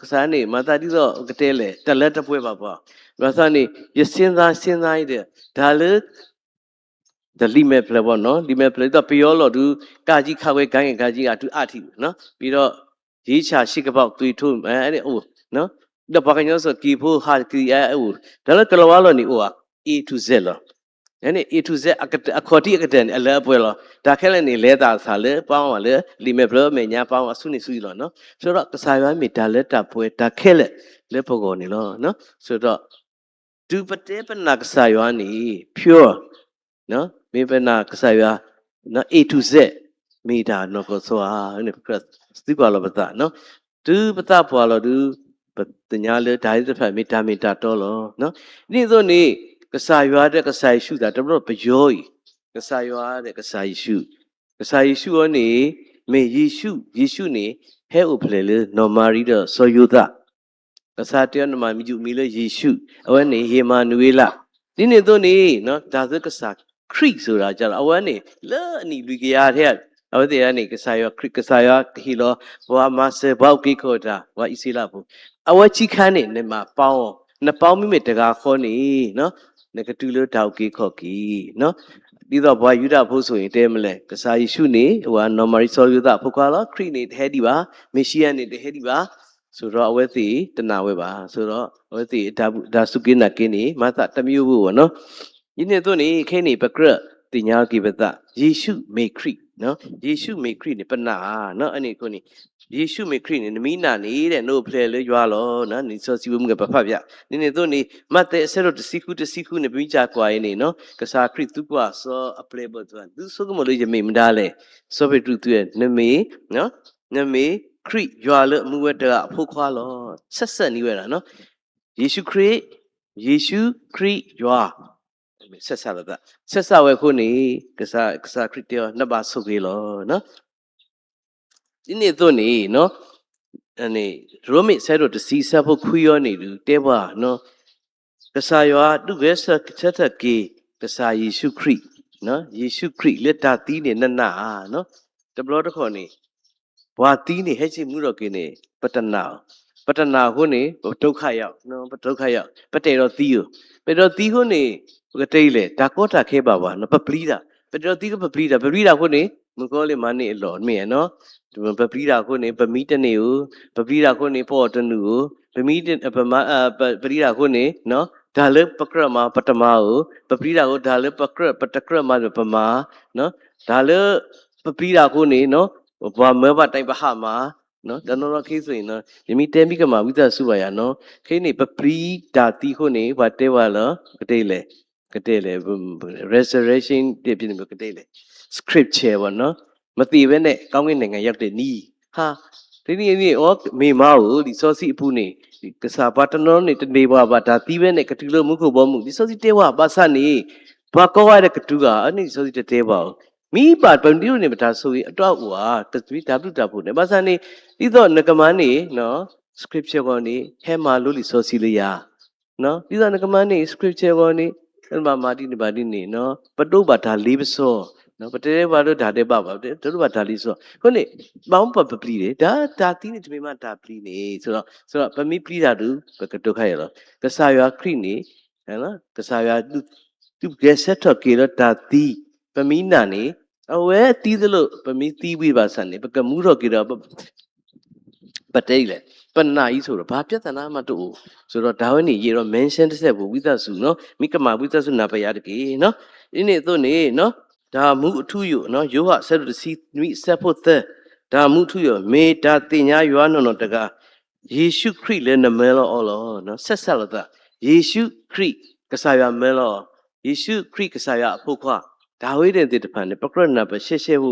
ကစၢ်န့ၣ် မၤသးဒ်သိးကတဲလဲၣ် တၢ်လၢတပှဲၤဘၣ်ပှၤ, ဘၣ်ဆၣ်န့ၣ် ယစ့နသး စ့နသးအံၤဒီး တၢ်လၢ တၢ်လံာ်မဲာ်ဖျၢၣ်ဘၣ်နီၤ, လံာ်မဲာ်ဖျၢၣ်ဒ်သိးပယီၤလီၢ်ဒုး ကးကံခးဝဲ ကါငဲၢ်ကါကံ အတုအါထံး, ဒီး ရေချာရှည်ကပေါက်သွေးထိုး အိၣ်, ဒီးပှၤကညီစ့ၢ်ကီး က့ၤဖိဟးကံ အအိၣ်, တၢ်လၢကလီၤဝါလီၢ်န့ၣ်အိၣ်ဧါ, A to Z လီၤ. န့ၣ် A to Z အခီၣ်ထံးအကတၢၢ်န့ၣ် အလၢအပှဲၤလီၤ. တၢ်ခဲလၢာ်န့ၣ် လဲၤသးအသးလၢပှၤအီၤလၢ လံာ်မဲာ်ဖျၢၣ်မဲာ်ညါ ပှၤအီၤအစုန့ၣ်စုအံၤလီၤ. ဆိုတော့ကစၢ်ယွၤမ့ၢ်တၢ်လၢတၢ်ပှဲၤ တၢ်ခဲလၢာ်လၢပဂီၢ်န့ၣ်လီၤ. ဆိုတော့ တုၤပတဲပနာ်ကစၢ်ယွၤန့ၣ် pure မ့ၢ်ပနာ်ကစၢ်ယွၤ A to Z မ့ၢ်တၢ်နီၢ်ကီၢ်ဆိဧါန့ၣ် ပကြၢးသံကွၢ်လီၤပသး, တုၤပသးပှၢ်လီၤဒုး ပသ့ၣ်ညါလၢတၢ်သ့ၣ်တဖၣ်မ့ၢ်တၢ်မ့ၢ်တၢ်တီလီၤ. ဒ်န့ၣ်အသိးန့ၣ် ကစၢ်ယွၤဒီးကစၢ်ယ့ၣ်ၡူးသး တဘျီပယီၤအံၤ ကစၢ်ယွၤဒီးကစၢ်ယ့ၣ်ၡူး, ကစၢ်ယ့ၣ်ၡူးအီၤန့ၣ် မ့ၢ်ယ့ၣ်ၡူး, ယ့ၣ်ၡူးန့ၣ် ဟဲအိၣ်ဖျဲၣ်လၢနီၢ်မၤရံဒီးစီၤယိၤသး ကစၢ်တဲအီၤ နမၤမံၤယုာ်မံၤလၢယ့ၣ်ၡူး, အဝဲန့ၣ် ဧ့မၤနူၤအ့လး, ဒ်န့ၣ်အသိးန့ၣ် တၢ်သ့ၣ်ကစၢ်ခရံာ်ဆိဒၣ်ကလီၤ အဝဲန့ၣ် လၢအနံၣ်လွံၢ်ကယၤထဲ အဝဲသ့ၣ်န့ၣ် ကစၢ်ယွၤခရံာ် ကစၢ်ယွၤကဟ့ၣ်လီၤ ပှၤမၤစၢၤ ပှၤအုၣ်က့ၤခီၣ်က့ၤတၢ် ပှၤအံၣ်စရ့လးဖိ, အဝဲဆံးခါန့ၣ် နမၤပီအီၤ, နပီမ့မ့ၢ်တဂၤဃီန့ၣ် နကတုၤလၢတၢ်အုၣ်က့ၤခီၣ်က့ၤ ဒ်သိးပှၤယူဒၤဖိဆိၣ်ဂ့ၤတဲမ့ၢ်လဲၣ်, ကစၢ်ယ့ၣ်ၡူးန့ၣ် အဝဲနီၢ်မၤရံစီၤယိၤသးအဖိခွါလီၤ, ခရံာ်န့ၣ်တဟဲဒံးဘၣ်, မ့ၣ်ၡံအၤန့ၣ်တဟဲဒံးဘၣ်, ဆိဒီးအဝဲသ့ၣ်တနာ်ဝဲဘၣ်, ဆိဒီးအဝဲသ့ၣ်တၢ်စူၢ်က့ၤနာ်က့ၤန့ၣ် မၤသးတမံၤအိၣ်ဘၣ်နီၤ. ဒ်န့ၣ်အသိးန့ၣ် ခဲအံၤန့ၣ် ပကြၢးသ့ၣ်ညါက့ၤပသး ယ့ၣ်ၡူးမ့ၢ်ခရံာ်, ယ့ၣ်ၡူးမ့ၢ်ခရံာ်န့ၣ် ပနာ်ဧါ, အန့ၣ်အဃိန့ၣ် ယ့ၣ်ၡူးမ့ၢ်ခရံာ်န့ၣ် နမ့ၢ်နာ်န့ၣ် နအိၣ်ဖျဲၣ်လၢယွၤလီၤ, လံာ်စီဆှံပူၤမ့ၢ်ဂ့ၤ ပဖးဖျါ, ဒ်န့ၣ်အသိးန့ၣ် မးသဲအဆၢဒိၣ်တဆံဃု တဆံဃုန့ၣ် ပမ့ၢ်ကွၢ်အံၤန့ၣ် ကစၢ်ခရံာ်သံကွၢ်စီၤအပျဲၢ်ဘၣ်သ့ၣ်တဖၣ် သုဆိကမိၣ်လၢယမ့ၢ်မတၤလဲၣ်, စီၤပ့းတရူးသံကွၢ် နမ့ၢ် နမ့ၢ်ခရံာ်ယွၤလၢအမူဝဲတဂၤအဖိခွါလီၤ. ဆက်စပ် န့ၢ်ဝဲဒၣ် ယ့ၣ်ၡူးခရံာ်, ယ့ၣ်ၡူးခရံာ်ယွၤ, ဆက်စပ် လီၤသး, ဆက်စပ် ဝဲအဃိန့ၣ် ကစၢ်ခရံာ်တဲအီၤ နဘၣ်ဆိၣ်ဂ့ၤလီၤ. ဒ်န့ၣ်အသိးန့ၣ် ရိမ့ၤအဆၢဒိၣ်တဆံ အဆၢဖိခွံအံၤန့ၣ်ဒုး တဲပှၤ ကစၢ်ယွၤဒုးဂဲၤဆၢထၢၣ်က့ၤ ကစၢ်ယ့ၣ်ၡူးခရံာ်, ယ့ၣ်ၡူးခရံာ်လၢတၢ်သံန့ၣ် နနာ်ဧါ, တဘျီတခီၣ်န့ၣ် ပှၤသံန့ၣ် ဟဲဆ့ၣ်မူထီၣ်က့ၤန့ၣ် ပတနာ်, ပတနာ်အဃိန့ၣ် ပဒုက္ခရောက်, ပဒုက္ခရောက်, ပတအဲၣ်ဒိးသံဧိၤ, ပအဲၣ်ဒိးသံအဃိန့ၣ် ပကတဲလဲၣ် တၢ်ကီတၢ်ခဲဘၣ်ပှၤ ပပျံၤတၢ်, ပအဲၣ်ဒိးသံကပပျံၤတၢ်, ပပျံၤတၢ်အဃိန့ၣ် မုၣ်ကီၤလံၢ်မၤန့ၢ်အလီၢ်မ့ၢ်ဧါနီၤ. ပပျံၤတၢ်အဃိန့ၣ် ပမံတန့ၢ်ဧိၤ, ပပျံၤတၢ်အဃိန့ၣ် ပအီၣ်တနုာ်ဧိၤ, ပမံတ ပမၤ ပပျံၤတၢ်အဃိန့ၣ် တၢ်လၢပကြၢးမၤပတမၤဧိၤ, ပပျံၤတၢ်အဃိ တၢ်လၢပကြၢး ပတကြၢးမၤဒီးပမၤ, တၢ်လၢပပျံၤတၢ်အဃိန့ၣ် ပှၤမၢပှၤတၢ်ပဟးမၤ, တနီၤနီၤခဲအံၤအသိးန့ၣ်နီၤ ယမ့ၢ်တဲမံကမၣ်ဝံသးစူၤဘၣ်ယၤနီၤ, ခဲအံၤန့ၣ် ပပျံၤတၢ်သံအဃိန့ၣ် ပှၤတဲဝဲလၢ ကတဲလဲၣ်, ကတဲလဲၣ်, resurrection တဲပန့ၣ် ကတဲလဲၣ်, scripture ဘၣ်နီၤ, မသ့ၣ်ဝဲန့ၣ် ကောင်းကင်နိုင်ငံရောက်တဲ့နည်း, ဟါ, တနံၤအံၤန့ၣ် အီ မ့ၢ်မၤဧိၤ လံာ်စီဆှံအပူၤန့ၣ် ကစၢ်ပှၤတနီၤန့ၣ် တန့ၢ်ဘၣ်ဘၣ်တၢ်သံဝဲန့ၣ် ကတုၤလၢမူခိၣ်ဘီမုၢ် လံာ်စီဆှံတဲဝဲ ဘၣ်ဆၣ်န့ၣ် ပှၤကိးဂၤဒဲးကတုၤဧါ အန့ၣ်လံာ်စီဆှံတတဲဘၣ်ဧိၤ, မ့ၢ်ဘၣ်ပဒိးန့ၣ် ပတၢ်ဆိၣ်ဂ့ၤအတၢ်အိၣ်ဧါ, ကသံတၢ်ဘျုးတၢ်ဖှိၣ်န့ၣ် ဘၣ်ဆၣ်န့ၣ် ဒ်သိးနကမၤန့ၣ် scripture ဂီၢ်န့ၣ် ဟဲမၤလိလံာ်စီဆှံလၢယၤ ဒ်သိးနကမၤန့ၣ် scripture ဂီၢ်န့ၣ် နဘၣ်မၤဒ်န့ၣ်ဘၣ်ဒ်န့ၣ်နီၤ, ပဒိးဘၣ်တၢ်လ့ပစီ, ပတဲတ့ၢ်ဘၣ်လၢတၢ်ဒဲးဘးဘၣ်, ပဒိးဘၣ်တၢ်လ့ပစီ. အဃိန့ၣ် ဘၣ်မနုၤပပျံၤလဲၣ်, တၢ် တၢ်သံန့ၣ်တမ့ၢ်မးတၢ်ပျံၤန့ၣ်, ဆိုတော့ ပမ့ၢ်ပျံၤတၢ်ဒီး ပကဒိးခါအံၤလီၤ. ကစၢ်ယွၤခရံာ်န့ၣ် ကစၢ်ယွၤ ဒုးဂဲၤဆၢထၢၣ်က့ၤလၢတၢ်သံ, ပမ့ၢ်နာ်န့ၣ် အဝဲသံသလိာ် ပမ့ၢ်သံဝံၤဘၣ်ဆၣ်န့ၣ် ပကမူထီၣ်က့ၤဒီး ပတဲဒ်လဲၣ်, ပနာ်အံၤဆိဒီး ဘာပြဿနာမှတအိၣ်. ဆိုတော့ တၢ်ဝဲန့ၣ် ယအဲၣ်ဒိး mention တစဲးဖိ ဝံသးစူၤနီၤ, မ့ၢ်ကမၣ်ဝံသးစူၤနၢ်ပၢၢ်ယၤတက့ၢ်နီၤ. ဒ်န့ၣ်အသိးန့ၣ်နီၤ, တၢ်မူအထူအယိာ်နီၤ, ယိၤဟၣ်အဆၢဒိၣ်တဆံနွံအဆၢဖိသၢ, တၢ်မူအထူအယိာ် မ့ၢ်တၢ်သ့ၣ်ညါယွၤနီၢ်နီၢ်တဂၤ, ယ့ၣ်ၡူးခရံာ်လၢနမၢလီၤအီၤလီၤ. ဆက်စပ်လိာ်သး, ယ့ၣ်ၡူးခရံာ် ကစၢ်ယွၤမၢလီၤအီၤ, ယ့ၣ်ၡူးခရံာ်ကစၢ်ယွၤအဖိခွါ, တၢ်ဝဲန့ၣ်သ့ၣ်တဖၣ်န့ၣ် ပကြၢးနၢ်ပၢၢ်ရှဲရှဲဖိ,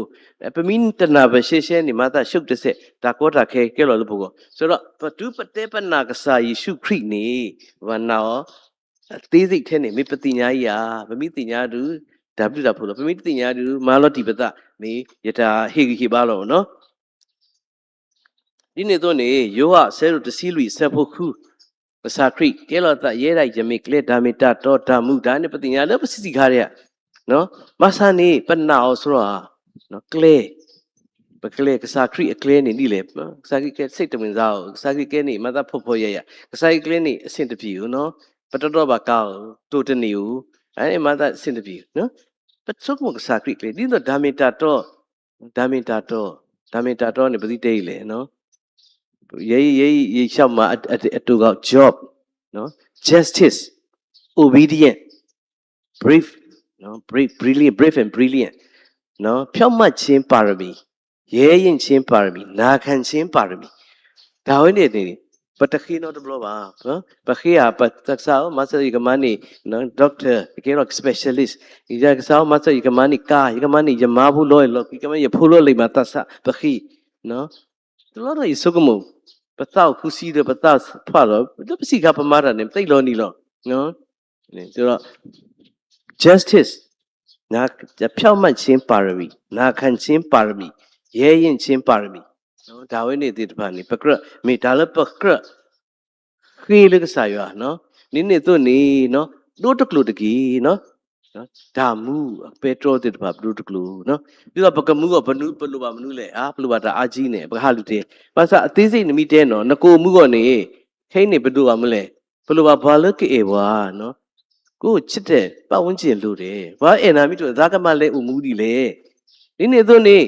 ပမ့ၢ်တနၢ်ပၢၢ်ရှဲရှဲန့ၣ် မၤသးရှုပ်တစဲး တၢ်ကီတၢ်ခဲကဲလီၤလၢပဂီၢ်. ဆိုတော့ ပတုၤပတဲပနာ်ကစၢ်ယ့ၣ်ၡူးခရံာ်န့ၣ် ပဘၣ်နာ်အီၤ အသေးစိတ်ထဲန့ၣ် မ့ၢ်ပသ့ၣ်ညါယၤ, ပမ့ၢ်သ့ၣ်ညါဒုး တၢ်ဘျုးတၢ်ဖှိၣ်လီၤ, ပမ့ၢ်တသ့ၣ်ညါဒုး မၤလီၤတံၢ်ပသး မ့ၢ်ယတၢ်ဟ့ၣ်ဂံၢ်ဟ့ၣ်ဘါလီၤနီၤ. ဒ်န့ၣ်အသိးန့ၣ် ယိၤဟၣ်အဆၢဒိၣ်တဆံလွံၢ်အဆၢဖိဃု, ကစၢ်ခရံာ်တဲလီၤသး ယဲဒၣ်အံၤယမ့ၢ်ကျဲ တၢ်မ့ၢ်တၢ်တီ တၢ်မူ တၢ်န့ၣ် ပသ့ၣ်ညါလၢပဆံးဆံးခါဒံးဧါ, ဘၣ်ဆၣ်န့ၣ် ပနာ်အီၤစရီဧါ, ကျဲ, ပကျဲ ကစၢ်ခရံာ်အကျဲန့ၣ်ဒ်လဲၣ်, ကစၢ်ခရံာ်ကျဲ စိတ်တဝင်စားဧိၤ, ကစၢ်ခရံာ်ကျဲန့ၣ် မၤသးဖှီၣ်ဖှီၣ်ယာ်ယာ်, ကစၢ်ခရံာ်ကျဲန့ၣ် အဆင်တပြေဧိၤနီၤ, ပတတီဘၣ်ကါဧိၤ, တိၢ်တန့ၢ်ဧိၤ, အန့ၣ်မၤသးအဆင်တပြေဧိၤ, ပဆိကမိၣ်ကစၢ်ခရံာ်ကျဲ ဒ်သိးတၢ်မ့ၢ်တၢ်တီ, တၢ်မ့ၢ်တၢ်တီ, တၢ်မ့ၢ်တၢ်တီန့ၣ် ပသုတဲအံၤလဲၣ်, ယဲ ယဲ ယဆၢမၤအတိၢ်ကီး Job, justice, obedient, brave, brave, brilliant, brave and brilliant, ဖြောင့်မတ်ခြင်းပါရမီ, ရဲရင့်ခြင်းပါရမီ, နာခံခြင်းပါရမီ, တၢ်ဝဲန့ၣ်န့ၣ် ပတဃ့နီတဘျီဘၣ်, ပဃ့ဧါ, ပကစၢ်ဧၢ မၤစၢၤယကမၤန့ၢ် doctor, ယကဲလီၤ specialist, ယကစၢ်ဧၢ မၤစၢၤယကမၤန့ၢ်ကါ, ယကမၤန့ၢ်ယမါဖိလီၤ လီၤက့ၤကမၤ ယဖိလီၤလံာ်မၤသးစၢ် ပဃ့, တလီၤဒီးယဆိကမိၣ်, ပသးအိၣ်ခူဆံဒီးပသးဖးလီၤ, လၢပဆံးခါပမၤတၢ်န့ၣ် ပသ့ၣ်လီၤနံၤလီၤ, ဒီး justice, ဖြောင့်မတ်ခြင်းပါရမီ, နာခံခြင်းပါရမီ, ရဲရင့်ခြင်းပါရမီ, တၢ်ဝဲန့ၣ်သ့ၣ်တဖၣ်န့ၣ် ပကြၢး မ့ၢ်တၢ်လၢပကြၢး ဃ့လၢကစၢ်ယွၤ, ဒ်န့ၣ်အသိးန့ၣ် ဒိတကျိာ်တက့ၢ်, တၢ်မူအပဲတြီသ့ၣ်တဖၣ် ပဒိတကျိာ်, ဒ်သိးပကမူအီၤ ပလိၣ်ဘၣ်မနုၤလဲၣ်, ပလိၣ်ဘၣ်တၢ်အါကံန့ၣ် ပကဟးလူၤတဲာ်, ဘၣ်ဆၣ်အသေးစိတ်နမ့ၢ်တဲနီၤ နကိၢ်မူအီၤန့ၣ်, ခဲအံၤန့ၣ် ပဒိၣ်ဘၣ်မနုၤလဲၣ်, ပလိၣ်ဘၣ်ပှၤလၢကအဲၣ်ပှၤ ကိုယ့်ချစ်တဲ့ပတ်ဝန်းကျင်လိုတယ်, ပှၤအဲၣ်နၤမ့ၢ်တအိၣ် သးကမၤလဲၤအိၣ်မူဒ်လဲၣ်, ဒ်န့ၣ်အသိးန့ၣ်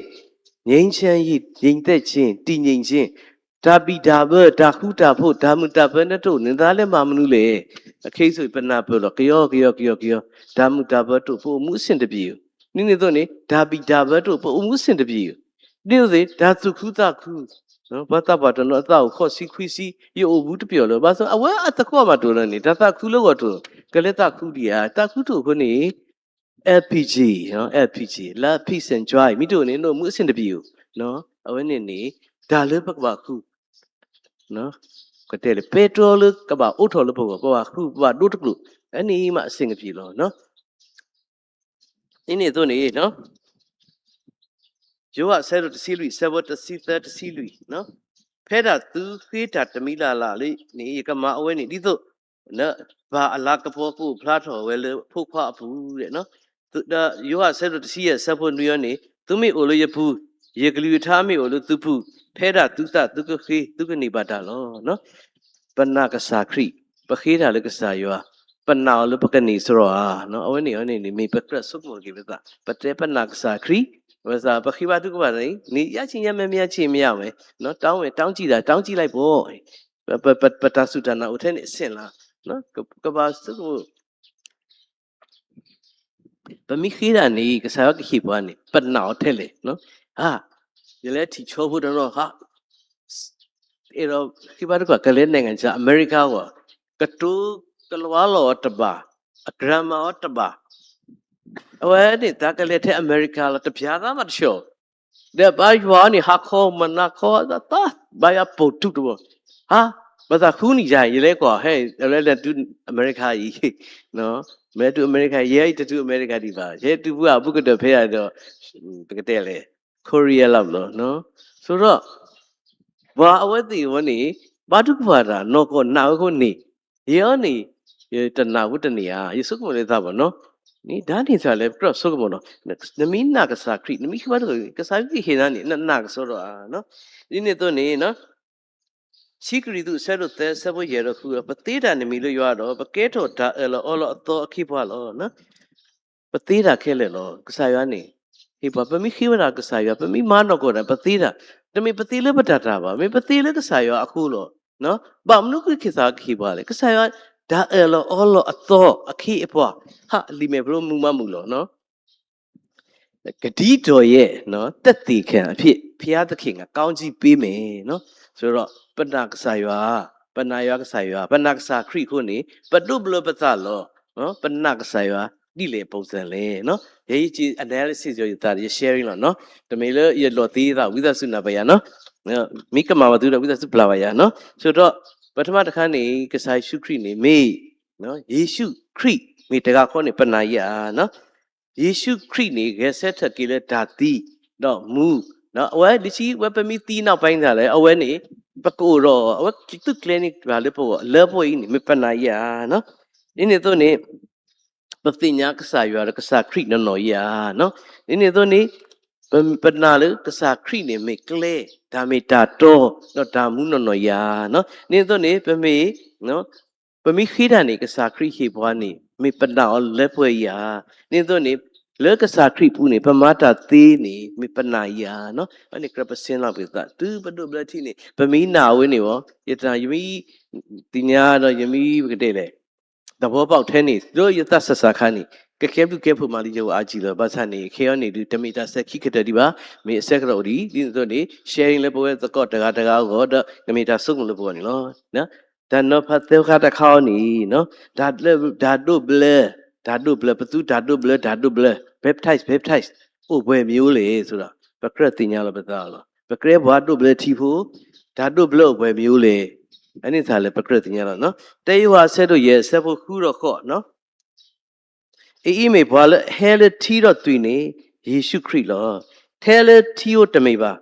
ငြိမ်းချမ်းရေး, ငြိမ်သက်ခြင်း, တည်ငြိမ်ခြင်း, တၢ်ဘံၣ်တၢ်ဘၢ တၢ်ဃူတၢ်ဖိး တၢ်မုာ်တၢ်ပၢၤနတအိၣ်န့ၣ် သးလဲၤမၤမနုၤလဲၣ်, အခဲအံၤဆိ ပနၢ်ပၢၢ်လီၤ ကယီကယီကယီကယီ, တၢ်မုာ်တၢ်ပၢၤတအိၣ် ပအိၣ်မူအဆင်တပြေ, ဒ်န့ၣ်အသိးန့ၣ် တၢ်ဘံၣ်တၢ်ဘၢတအိၣ် ပအိၣ်မူအဆင်တပြေ, ဒ်န့ၣ်အသိး တၢ်သူၣ်ခုသးခု ပှၤသးပှၢ်တနီၤအသးအိၣ်ခီၣ်ဆံခွံဆံ ယအိၣ်ဘူးတပျီၤလၢၤ, ဘၣ်ဆၣ်အဝဲအသကိးမးတအိၣ်လၢၤန့ၣ် တၢ်သးခုလၢဂီၢ်တအိၣ်, ကလဲၤသးခုဒံးဧါ, သးခုတအိၣ်အဃိန့ၣ် LPG, LPG, love, peace and joy မ့ၢ်တအိၣ်န့ၣ် နအိၣ်မူအဆင်တပြေဧိၤ, အဝဲန့ၣ်န့ၣ် တၢ်လၢပကဘၣ်ဃု ကတဲလၢ ပဲတြီလၢကဘၣ်အိးထီၣ်လၢပဂီၢ် ပဘၣ်ဃု ပဘၣ်ဒိတကျိာ်, အန့ၣ်မးအဆင်ကပြေလီၤ. ဒ်န့ၣ်အသိးန့ၣ် ယိၤဟၣ်အဆၢဒိၣ်တဆံလွံၢ် အဆၢဖိတဆံသၢ တဆံလွံၢ်, ဖဲဒၣ်သုဃ့တၢ်တမံၤလၢ်လၢ်လၢန့ၣ် ယကမၤအဝဲန့ၣ် ဒ်သိး ပၢ်အလၤကပီၤကအိၣ်ဖျါထီၣ်ဝဲလၢဖိခွါအပူၤ, ဒီးယိၤဟၣ်အဆၢဒိၣ်တဆံယဲၢ် အဆၢဖိနွံအံၤန့ၣ် သုမ့ၢ်အိၣ်လၢယပူၤ, ယကလုၢ်ကထါမ့ၢ်အိၣ်လၢသုပူၤ, ဖဲဒၣ်သုသးသုကဃ့ သုကန့ၢ်ဘၣ်တၢ်လီၤ. ပနာ်ကစၢ်ခရံာ်, ပဃ့တၢ်လၢကစၢ်ယွၤ, ပနာ်အီၤလၢပကန့ၢ်စရီဧါ, အဝဲန့ၣ်အီၤန့ၣ်န့ၣ် မ့ၢ်ပကြၢးဆိကမိၣ်က့ၤပသး, ပတဲပနာ်ကစၢ်ခရံာ် ပဃ့ဘါထုကဖၣ်န့ၣ် နယါဆံညါမဲာ်မယါဆံမယါဝဲ, တောင်းဝဲ တောင်းကြည့်တာ တောင်းကြည့်လိုက်ပေါ့. ပတၢ်စူၢ်တၢ်နာ်အိၣ်ထဲန့ၣ်အဆင့်လီၤ. ကဘၣ်ဆိကမိၣ် ပမ့ၢ်ဃ့တၢ်န့ၣ် ကစၢ်ယွၤကဟ့ၣ်ပှၤန့ၣ် ပနာ်အီၤထဲလဲၣ်. ဟါ, ယလဲၤထံၣ်ဆီဖိတနီၤ ဟါ, အဲၣ်ဒိးဃ့ဘါထုကဖၣ် ကလဲၤ နိုင်ငံခြား အမဲရကၤအဂီၢ်, ကတိၤကလၤဝါလီၤအီၤတဘၣ်, အ grammar အီၤတဘၣ်, အဝဲန့ၣ် တၢ်ကလဲၤထဲအမဲရကၤလီၤ တပျၢ်သးမးတဆှီ, ဒီးဘါယွၤန့ၣ် ဟါခီမနၤခီ သးဘါယွၤပိာ်တူာ်တဘိ, ဟါ, ပသးဃုနံၣ်ယၤ ယလဲၤကွၢ် ဟဲ အဝဲလဲၤတုၤအမဲရကၤအံၤ, မ့ၢ်တုၤအမဲရကၤ ယဲအံၤတတုၤအမဲရကၤဒံးဘၣ်, ယဲတုၤပှၤအဘူးကတၢၢ်ဖဲအံၤဒီး ပကတဲလဲၣ် Korea လီၤလီၤ. ဆိုတော့ ပှၤအဝဲသ့ၣ်အဝဲန့ၣ် ဘါထုကဖၣ်တၢ် နီၢ်ကီၢ်နာ်ဝဲအဃိန့ၣ်, ယဲအံၤန့ၣ် ယတနာ်ဝဲတန့ၢ်ဧါ, ယဆိကမိၣ်လၢသးဘၣ်နီၤ, န့ၣ် ဒ်န့ၣ်သးလဲၣ် ပကြၢးဆိကမိၣ်နီၤ, နမ့ၢ်နာ်ကစၢ်ခရံာ် နမ့ၢ်ဃ့ဘါထုကဖၣ် ကစၢ်ခရံာ်ဟ့ၣ်နၤန့ၣ် နနာ်ကစီဒီဧါနီၤ, ဒ်န့ၣ်အသိးန့ၣ် ခံကရံၣ်သူး အဆၢဒိၣ်သၢ အဆၢဖိယဲၢ်ဒီးဃု, ပသ့တၢ်န့ၣ်မ့ၢ်လၢယွၤဒီး ပကဲထီၣ်တၢ်အၢၣ်လီၤအီလီၤအသီအခ့အပှၤလီၤ. ပသ့တၢ်ခဲလၢာ်လီၤ. ကစၢ်ယွၤန့ၣ် ဟ့ၣ်ပှၤ ပမ့ၢ်ဃ့ဝဲဒၣ်ကစၢ်ယွၤ ပမ့ၢ်မၤနီၢ်ကီၢ်တၢ် ပသ့တၢ်, တမ့ၢ်ပသ့လၢပတၢ်တၢ်ဘၣ်, မ့ၢ်ပသ့လၢကစၢ်ယွၤအဃိလီၤ. ဘၣ်မနုၤဃိကစၢ်ယွၤကဟ့ၣ်ပှၤလဲၣ်, ကစၢ်ယွၤ တၢ်အၢၣ်လီၤအီလီၤအသီအခ့အပှၤ, ဟါ လံာ်မဲာ်ဖျိမုၢ်မးမုၢ်လီၤ. ကဒ်သိးယဲ သက်သေခံအဖြစ် ဘုရားသခင်က ကောင်းချီးပေးမယ်. ဆိုတော့ ပနာ်ကစၢ်ယွၤ, ပနာ်ယွၤကစၢ်ယွၤ, ပနာ်ကစၢ်ခရံာ်အဃိန့ၣ် ပဒိးဘျၢပသးလီၤ. ပနာ်ကစၢ်ယွၤဒ်လဲၣ်အပူၤစၢ်လဲၣ်. ယဲယ analysis ယသး ယ sharing လီၤနီၤ. တမ့ၢ်လၢယလီၤသ့ယသး ဝံသးစူၤနၢ်ပၢၢ်ယၤနီၤ. မ့ၢ်ကမၣ်ဘၣ်သုဒီး ဝံသးစူၤပျၢ်ဘၣ်ယၤနီၤ. ဆိုတော့ ပထမတခါန့ၣ် ကစၢ်ယ့ၣ်ၡူးခရံာ်န့ၣ်မ့ၢ် ယ့ၣ်ၡူးခရံာ်မ့ၢ်တဂၤဃီန့ၣ် ပနာ်ယၤဧါ. ယ့ၣ်ၡူးခရံာ်န့ၣ် ဂဲၤဆၢထၢၣ်က့ၤလၢတၢ်သံဒီးမူ, အဝဲဒ်ဆံးဝဲ ပမ့ၢ်သံနီၢ်ပၢၢ်သးလဲၣ်, အဝဲန့ၣ် ပကအိၣ်ဒီးအီၤ, အဝဲသုးကျဲၤန့ၢ်ပှၤလၢပဂီၢ် လၢပှၤအံၤန့ၣ် မ့ၢ်ပနာ်ယၤဧါ. ဒ်န့ၣ်အသိးန့ၣ် ပသ့ၣ်ညါကစၢ်ယွၤဒီးကစၢ်ခရံာ်နီၢ်နီၢ်ယၤဧါ. ဒ်န့ၣ်အသိးန့ၣ် ပနာ်လၢကစၢ်ခရံာ်န့ၣ်မ့ၢ်ကျဲ, တၢ်မ့ၢ်တၢ်တီ, ဒီးတၢ်မူနီၢ်နီၢ်ယၤဧါ. ဒ်န့ၣ်အသိးန့ၣ် ပမ့ၢ် ပမ့ၢ်ဃ့တၢ်န့ၣ် ကစၢ်ခရံာ်ဟ့ၣ်ပှၤန့ၣ် မ့ၢ်ပနာ်အီၤလၢပှဲၤယၤဧါ. ဒ်န့ၣ်အသိးန့ၣ် လၢကစၢ်ခရံာ်ပူၤန့ၣ် ပမၤတၢ်သ့န့ၣ် မ့ၢ်ပနာ်ယၤဧါ. အန့ၣ်ကြၢးပဆ့ၣ်နီၤပသး တုၤပဒိးဘျၢထံန့ၣ် ပမ့ၢ်နာ်ဝဲန့ၣ်ဝဲ, ယတနာ် ယမ့ၢ်သ့ၣ်ညါဒီး ယမ့ၢ်ပကတဲလဲၣ် သဘီပာ်ထဲန့ၣ် ဒီးယသးစၢ်စၢ်ခါန့ၣ် ကကဲဘျုးကဲဖှိၣ်မးလၢယဂီၢ်အါကံလီၤ. ဘၣ်ဆၣ်န့ၣ် ခဲအံၤန့ၣ်ဒုး တမ့ၢ်တၢ်စဲၤခံကတၢၢ်ဒံးဘၣ်, မ့ၢ်အဆၢကတီၢ်အိၣ်ဒံး. ဒ်န့ၣ်အသိးန့ၣ် sharing လၢပဝဲသကိးတဂၤတဂၤအဂီၢ်ဒီး ကမ့ၢ်တၢ်ဆိကမိၣ်လၢပဂီၢ်န့ၣ်လီၤ. တၢ်နီၤဖးသၢခါတခါအံၤန့ၣ် တၢ်ဒိးဘျၢ, တၢ်ဒိးဘျၢ, ပသူတၢ်ဒိးဘျၢ, တၢ်ဒိးဘျၢ, baptize, baptize အိၣ်ပှဲၤမံၤအိၣ်လဲၣ် ဆိုဒီး ပကြၢးသ့ၣ်ညါလီၤပသးလီၤ. ပကဲပှၤဒိးဘျၢထံဖိ, တၢ်ဒိးဘျၢအိၣ်ပှဲၤမံၤအိၣ်လဲၣ်. အန့ၣ်သးလၢပကြၢးသ့ၣ်ညါလီၤ. တၢယိၤဟၣ်အဆၢဒိၣ်ယဲၢ် အဆၢဖိဃုဒီးဃိး အအံၤမ့ၢ်ပှၤလၢအဟဲလၢထံဒီးသွံၣ်န့ၣ် ယ့ၣ်ၡူးခရံာ်လီၤ. ထဲလၢထံဧိၤတမ့ၢ်ဘၣ်,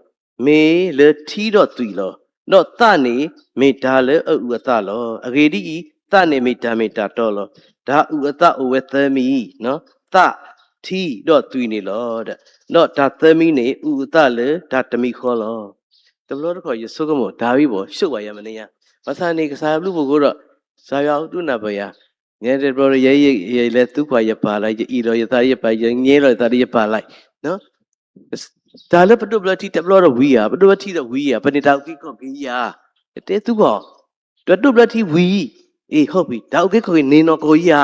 မ့ၢ်လၢထံဒီးသွံၣ်လီၤ. ဒီးသးန့ၣ်မ့ၢ်တၢ်လၢအအုၣ်အသးလီၤ. အဂ့ၢ်ဒ်အံၤ, သးန့ၣ်မ့ၢ်တၢ်မ့ၢ်တၢ်တီလီၤ. တၢ်အုၣ်အသးအိၣ်ဝဲသၢမံၤ, သး, ထံဒီးသွံၣ်န့ၣ်လီၤ. ဒီးတၢ်သၢမံၤန့ၣ် အုၣ်အသးလၢတၢ်တမံၤဃီလီၤ. တဘျီတခီၣ်ယဆိကမိၣ် တၢ်ဝံၤဘၣ် ဆိၣ်ဘၣ်ယၤမနုၤညါ, ဘၣ်ဆၣ်န့ၣ် ကစၢ်ယွၤဘျုးဖှိၣ်အဃိဒီး ကစၢ်ယွၤဒုးနၢ်ပၢၢ်ယၤ, ယဲတဘျီဒီး ယဲယလဲၤသံကွၢ်ယပၢ်လၢ ယအ့ၣ်လိာ်ယသးဒီးယပၢ်, ယညဲလိာ်ယသးဒီးယပၢ်လၢ တၢ်လၢပဒိးဘျၢထံတဘျီဒီးဝံၤဧါ, ပဒိးဘျၢထံဒီးဝံၤဧါ, ပန့ၢ်တၢ်အုၣ်က့ၤခီၣ်က့ၤဧါ, ယတဲသံကွၢ်, ပဒိးဘျၢထံဝံၤ, အ့ၣ် ဟုတ်ပြီ, တၢ်အုၣ်က့ၤခီၣ်က့ၤန့ၣ်နီၢ်ကီၢ်ဧါ,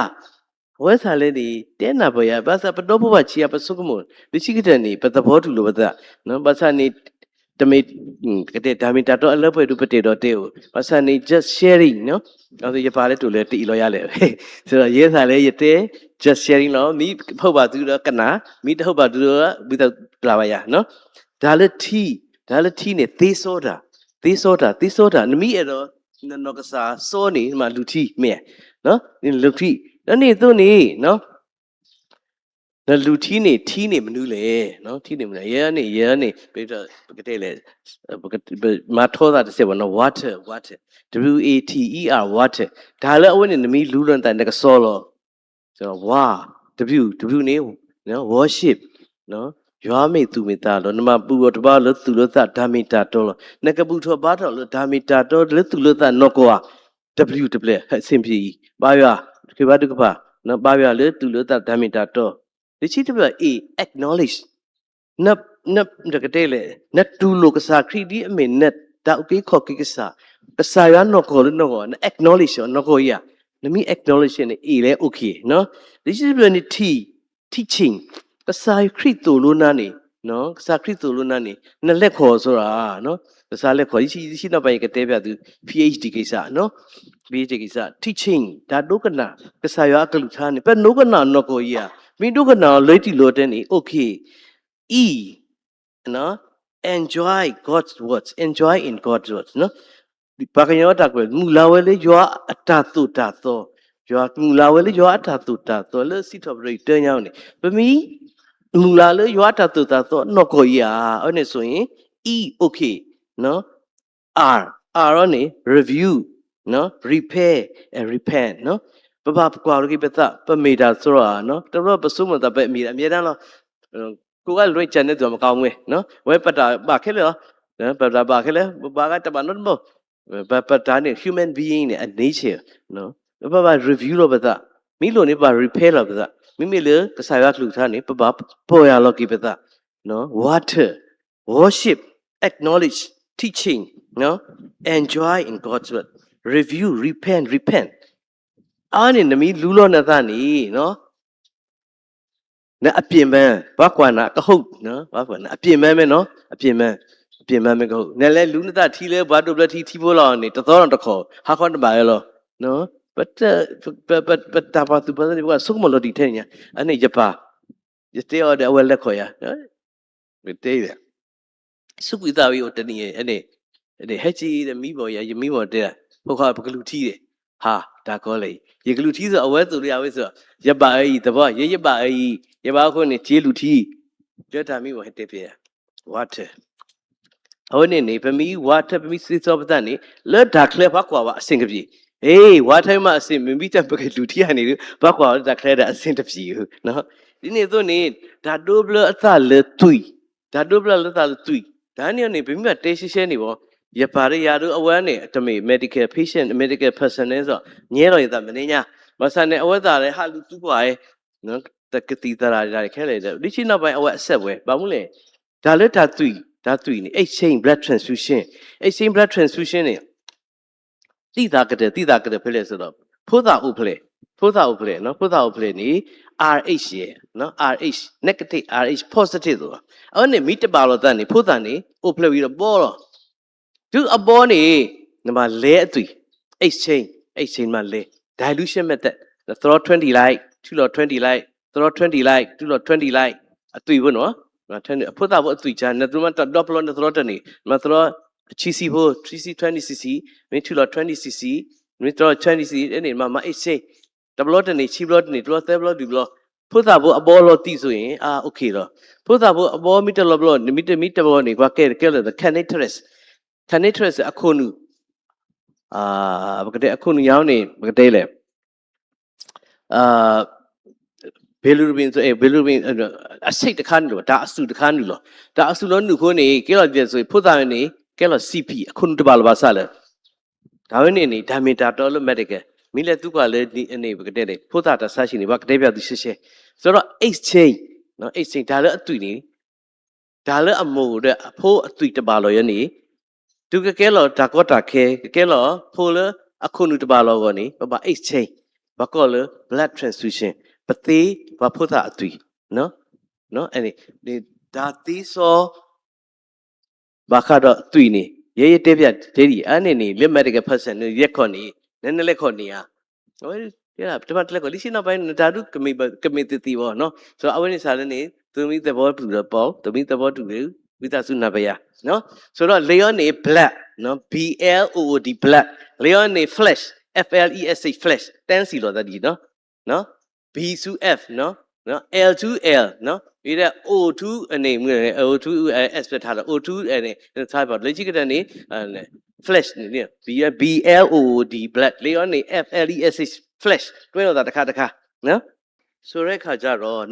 အဝဲသးလဲၣ်န့ၣ် တဲနၢ်ပၢၢ်ယၤ, ဘၣ်ဆၣ်ပဒီဖိပှၤဆံးအါ ပဆိကမိၣ်, လၢခံကတၢၢ်န့ၣ် ပသဘီတူၢ်လိာ်ပသး, ဘၣ်ဆၣ်န့ၣ် တမ့ၢ် ကတဲတၢ်မ့ၢ်တၢ်တီအလၢပှဲၤဒုးပတဲာ်ဒီးတဲအိၣ်, ဘၣ်ဆၣ်န့ၣ် just sharing နီၤ, ယပာ်လၢတိၢ်လၢတအ့ၣ်လီၤယၤလဲၣ်, ဆိုတော့ ယဲသးလၢယတဲ just sharing လီၤ, မ့ၢ်ဟုတ်ဘၣ်သုဒီးကနၣ်, မ့ၢ်တဟုတ်ဘၣ်သုဒီး ဝံသးစူၤပျၢ်ဘၣ်ယၤနီၤ, တၢ်လၢထံ, တၢ်လၢထံန့ၣ် သ့စီတၢ်, သ့စီတၢ်, သ့စီတၢ်, နမ့ၢ်အဲၣ်ဒိး နနီၢ်ကစၢ်စီန့ၣ် နမၤလူၤထံ, မ့ၢ်ဧါ, နလူၤထံ, ဒီးန့ၣ်အသိးန့ၣ် နလူၤထံန့ၣ် ထံန့ၣ်မနုၤလဲၣ်, ထံန့ၣ်မနုၤလဲၣ်, ယဲန့ၣ် ယဲန့ၣ် ပကတဲလဲၣ်, မၤထီသးတစဲးဘၣ်နီၤ, water, water, W A T E R, water, တၢ်လၢအဝဲန့ၣ် နမ့ၢ်လူၤလီၤနသးန့ၣ် နကစီလီၤ, wa, W, W န့ၣ် worship, ယွၤမ့ၢ်သူၣ်မ့ၢ်သးလီၤ, နမၤဘူၣ်ထီၣ်ဘါထီၣ်လၢသူၣ်လၢသး တၢ်မ့ၢ်တၢ်တီလီၤ, နကဘူၣ်ထီၣ်ဘါထီၣ်လၢတၢ်မ့ၢ်တၢ်တီလၢသူၣ်လၢသးနီၢ်ကီၢ်ဧါ, W တဖျၢၣ် ဟဲဆ့ၣ်ဖံအံၤ, ဘါယွၤ, ဃ့ဘါထုကဖၣ်, ဘါယွၤလၢသူၣ်လၢသးတၢ်မ့ၢ်တၢ်တီ, တဆံတဖျၢၣ် A, acknowledge, န နကတဲလဲၣ်, နတူၢ်လိာ်ကစၢ်ခရံာ်ဒ်အမ့ၢ်နတၢ်အုၣ်က့ၤခီၣ်က့ၤကစၢ်, ကစၢ်ယွၤနီၢ်ကီၢ်လၢနီၢ်ကီၢ်, န acknowledge အီၤနီၢ်ကီၢ်ဧါ, နမ့ၢ် acknowledge န့ၣ် A လဲၣ် okay နီၤ. ဒ်န့ၣ် teaching, ကစၢ်ခရံာ်သိၣ်လိနၤန့ၣ်, ကစၢ်ခရံာ်သိၣ်လိနၤန့ၣ် နလဲၤခီၣ်အီၤစ့ၢ်ကီး, ကစၢ်လဲၤခီၣ်, ယဆံး, ယဆံးနီၣ်ပၤ ယကတဲပျးသု PhD ကစၢ်, PhD ကစၢ်, teaching တၢ်ဒိကနၣ်, ကစၢ်ယွၤအကလုၢ်ကထါန့ၣ် ပဒိကနၣ်နီၢ်ကီၢ်ဧါ, မ့ၢ်ဒိကနၣ်အီၤလၢတံၢ်လီၤတဲာ်န့ၣ် okay. E, enjoy God's words, enjoy in God's words ပှၤကညီတၢ်ကွဲး မုၢ်လၢ်ဝဲလၢယွၤအတၢ်သိၣ်တၢ်သီ, ယွၤမုၢ်လၢ်ဝဲလၢယွၤအတၢ်သိၣ်တၢ်သီ လၢစံးထီၣ်ပတြၢၤတၢညါန့ၣ် ပမ့ၢ်မုၢ်လၢ်လၢယွၤအတၢ်သိၣ်တၢ်သီနီၢ်ကီၢ်ဧါ, အဝဲန့ၣ် ဆိုရင် E, okay, R, R န့ၣ် review, repair and repent ပဘၣ်ကွၢ်လီၤက့ၤပသး ပမ့ၢ်တၢ်သရၣ်ဧါ, တဘျီပဆိကမိၣ်သး ပမ့ၢ်အမြဲတမ်းလီၤ, ကိးဂၤလွဲၢ်ကၢ်န့ၣ် သူမကမွဲ, ဝဲပတၢ်ဘၣ်ခဲလၢာ်လီၤ, ပတၢ်ဘၣ်ခဲလၢာ် ပဘၣ်ဂၤတဘၣ်နီတဘျီ, ပတၢ်န့ၣ် human being န့ၣ် အ nature ပဘၣ် review လီၤပသး, မ့ၢ်လိၣ်န့ၣ် ပဘၣ် repair လီၤပသး, မ့မ့ၢ်လၢကစၢ်ယွၤကလုၢ်ကထါန့ၣ် ပဘၣ်ပီၢ်ယၢ်လီၤက့ၤပသး, water, worship, acknowledge, teaching, enjoy in God's word, review, repent, repent အါန့ၣ် နမ့ၢ်လူလီၤနသးန့ၣ် နအပျ့ၤမၢ, ပှၤကွၢ်နၤကဟူး, နအပျ့ၤမၢမ့ၢ်နီၤ, အပျ့ၤမၢ, အပျ့ၤမၢမ့ၢ်ကဟူး, နလဲၤလူနသးထံလၢပှၤဒိးဘျၢထံထံဖိလီၤန့ၣ် တသီဒီးတခီ ဟါခီတဘၣ်ဝဲလီၤ. ပတၢ်ပာ်သူၣ်ပာ်သးန့ၣ် ပှၤဆိကမိၣ်လီၤတံၢ်ထဲန့ၣ်ညါ, အန့ၣ်ယပၢ်, ယတဲအီၤဒီးအဝဲလဲၤခီၣ်ယၤ တဲ စူးကွံာ်သးဝံၤအိၣ်တနံၤ, ဟဲက့ၤဒီး မံဘၣ်ယၤ, ယမံဘၣ်တဲဒၣ်, ဖိခွါ ပကလူၤထံဒီး, ဟး, တၢ်ကီလဲၣ်အံၤ, ယကလူၤထံသိး အဝဲသိးလၢအဝဲသိး, ယဘၣ်အအံၤသဘီ, ယယဘၣ်အအံၤ, ယဘၣ်အဃိန့ၣ် က့လူၤထံ, လၢတၢ်မံဘၣ်ဟဲတဲပျဲယၤ, water အဝဲန့ၣ်န့ၣ် ပမ့ၢ် water ပမ့ၢ်သ့စီပသးန့ၣ် လၢတၢ်ချၢပှၤကွၢ်ဝဲအဆင်ကပံၤ, ဟ့ၣ် water မ့ၢ်အဆင် မ့မ့ၢ်တၢ်ပကလူၤထံဧါန့ၣ် ပှၤကွၢ်ဝဲလၢတၢ်ချၢဒီးအဆင်တပံၤဧါ. ဒ်န့ၣ်အသိးန့ၣ် တၢ်ဒိဘျၢအသးလၢသွံၣ်, တၢ်ဒိဘျၢလၢသးလၢသွံၣ်, တၢ်န့ၣ်န့ၣ် ပမ့ၢ်ဘၣ်တဲရှဲရှဲန့ၣ်ဘၣ်, ယပၢ်ဒီးယၤဒီး အဝဲန့ၣ် တမ့ၢ် medical patient, medical person န့ၣ်သိး ညဲလီၤယသးမနုၤညါ, ဘၣ်ဆၣ်န့ၣ် အဝဲသးလၢဟးလူၤသံကွၢ်ဝဲ တၢ်ကသံၣ်သရၣ်ဒၣ်ခဲလၢာ်ဒီး ဒ်ဆ့ၣ်နီၤပၤအဝဲ accept ဝဲ ဘၣ်မနုၤလဲၣ်, တၢ်လၢတၢ်သွံၣ်, တၢ်သွံၣ်န့ၣ် exchange blood transfusion, exchange blood transfusion န့ၣ် သံၣ်သၣ်ကတၢၢ်, သံၣ်သၣ်ကတၢၢ်ဖဲလဲၣ်စ့ၢ်ကီး, ဖိသၣ်အိၣ်ဖျဲၣ်, ဖိသၣ်အိၣ်ဖျဲၣ်, ဖိသၣ်အိၣ်ဖျဲၣ်န့ၣ် Rh, Rh, negative, Rh positive သိးလီၤ, အဝဲန့ၣ်မ့ၢ်တဘၣ်လိာ်သးန့ၣ် ဖိသၣ်န့ၣ် အိၣ်ဖျဲၣ်ဝံၤဒီးဘီလီၤ. တုၤအဘီန့ၣ် နမၤလဲအသွံၣ်, exchange, exchange မၤလဲ, dilution method, နသရီ twenty လံ, ထုးလီၤ twenty လံ, သရီ twenty လံ, ထုးလီၤ twenty လံ, အသွံၣ်ဖိန့ၣ်, အဖိသၣ်ဖိအသွံၣ်ကါ, နမၤတၢ်ဒီပလီၢ် နသရီတန့ၢ်, မၤသရီ ဆံဆံဖိ, ဆံဆံ twenty cc, မ့ၢ်ထုးလီၤ twenty cc, မ့ၢ်သရီ twenty cc န့ၣ် မၤမၤ exchange, တဘျီတန့ၢ် ဆံဘျီတန့ၢ် တဘျီသၢဘျီဒုးဘျီ, ဖိသၣ်ဖိအဘီလီၤတံၢ်စိၤအံၤ အ okay လီၤ. ဖိသၣ်ဖိအဘီမ့ၢ်တလီၤဘျီန့ၣ် မ့ၢ်တမ့ၢ်တဘျီန့ၣ် ပှၤကဲတကဲလၢ the kinetics, kinetics အခိၣ်နူာ်, ပကတဲအခိၣ်နူာ်ညါန့ၣ် ပကတဲလဲၣ် bilirubin, bilirubin အဆ့ၣ်တခါနုာ်လီၤ, တၢ်အစုၣ်တခါနုာ်လီၤ, တၢ်အစုၣ်လီၤနုာ်အဃိန့ၣ် ကဲလီၤဒ်သိး ဖိသၣ်န့ၣ် ကဲလီၤ C P အခိၣ်နူာ်တဘၣ်လီၤဘၣ်ဆၣ်လၢ တၢ်ဝဲန့ၣ်န့ၣ် တၢ်မ့ၢ်တၢ်တီလၢ medical, မ့ၢ်လဲၤသံကွၢ်လၢန့ၣ် ပကတဲန့ၣ် ဖိသၣ်တၢ်ဆါဟံၣ်န့ၣ် ပှၤကတဲပျးသုရှဲရှဲ, ဆိုတော့ exchange, exchange တၢ်လၢအသွံၣ်န့ၣ် တၢ်လၢအမိၢ်ဒီးအဖိအသွံၣ်တဘၣ်လီၤယၤန့ၣ် တုၤကကဲလီၤတၢ်ကီတၢ်ခဲ ကကဲလီၤဖိလၢအခိၣ်နူာ်တဘၣ်လီၤအဂီၢ်န့ၣ် ပဘၣ် exchange, ပှၤကိးလၢ blood transfusion, ပသ့ပှၤဖိသၣ်အသွံၣ်, တၢ်သ့စီ ဘၣ်ဃးဒီးသွံၣ်န့ၣ် ယဲယတဲပျးတဲဒ်အံၤ အါန့ၢ်န့ၣ် လၢ medical person န့ၣ် ယဲခီၣ်န့ၣ် နနလဲၤခီၣ်န့ၣ်ဧါ, တမ့ၢ်တလဲၤခီၣ် လံစ့ၢ်နီၤပၤန့ၣ် နတၢ်ဒုးကမ့ၢ်သ့သ့ဘၣ်နီၤ, ဆိုတော့ အဝဲန့ၣ်စးလၢန့ၣ် သုမ့ၢ်သဘောတူ ဒီး ပေါ့, သုမ့ၢ် သဘောတူ ဒီး ဝံသးစူၤနၢ်ပၢၢ်ယၤ, ဆိုတော့ လၢအံၤန့ၣ် blood, B L O O D, blood, လၢအံၤန့ၣ် flesh, F L E S H, flesh, တၢ်စံးလီၤသးဒ်နီၤ B to F, L to L, ဒီး O to န့ၣ် O to S ပထါဒီး O to န့ၣ် လၢခံကတၢၢ်န့ၣ် flesh န့ၣ် B L O O D, blood, လၢအံၤန့ၣ် F L E S H, flesh တွဲလိာ်သးတခါတခါ, ဆိုတဲ့အခါကျတော့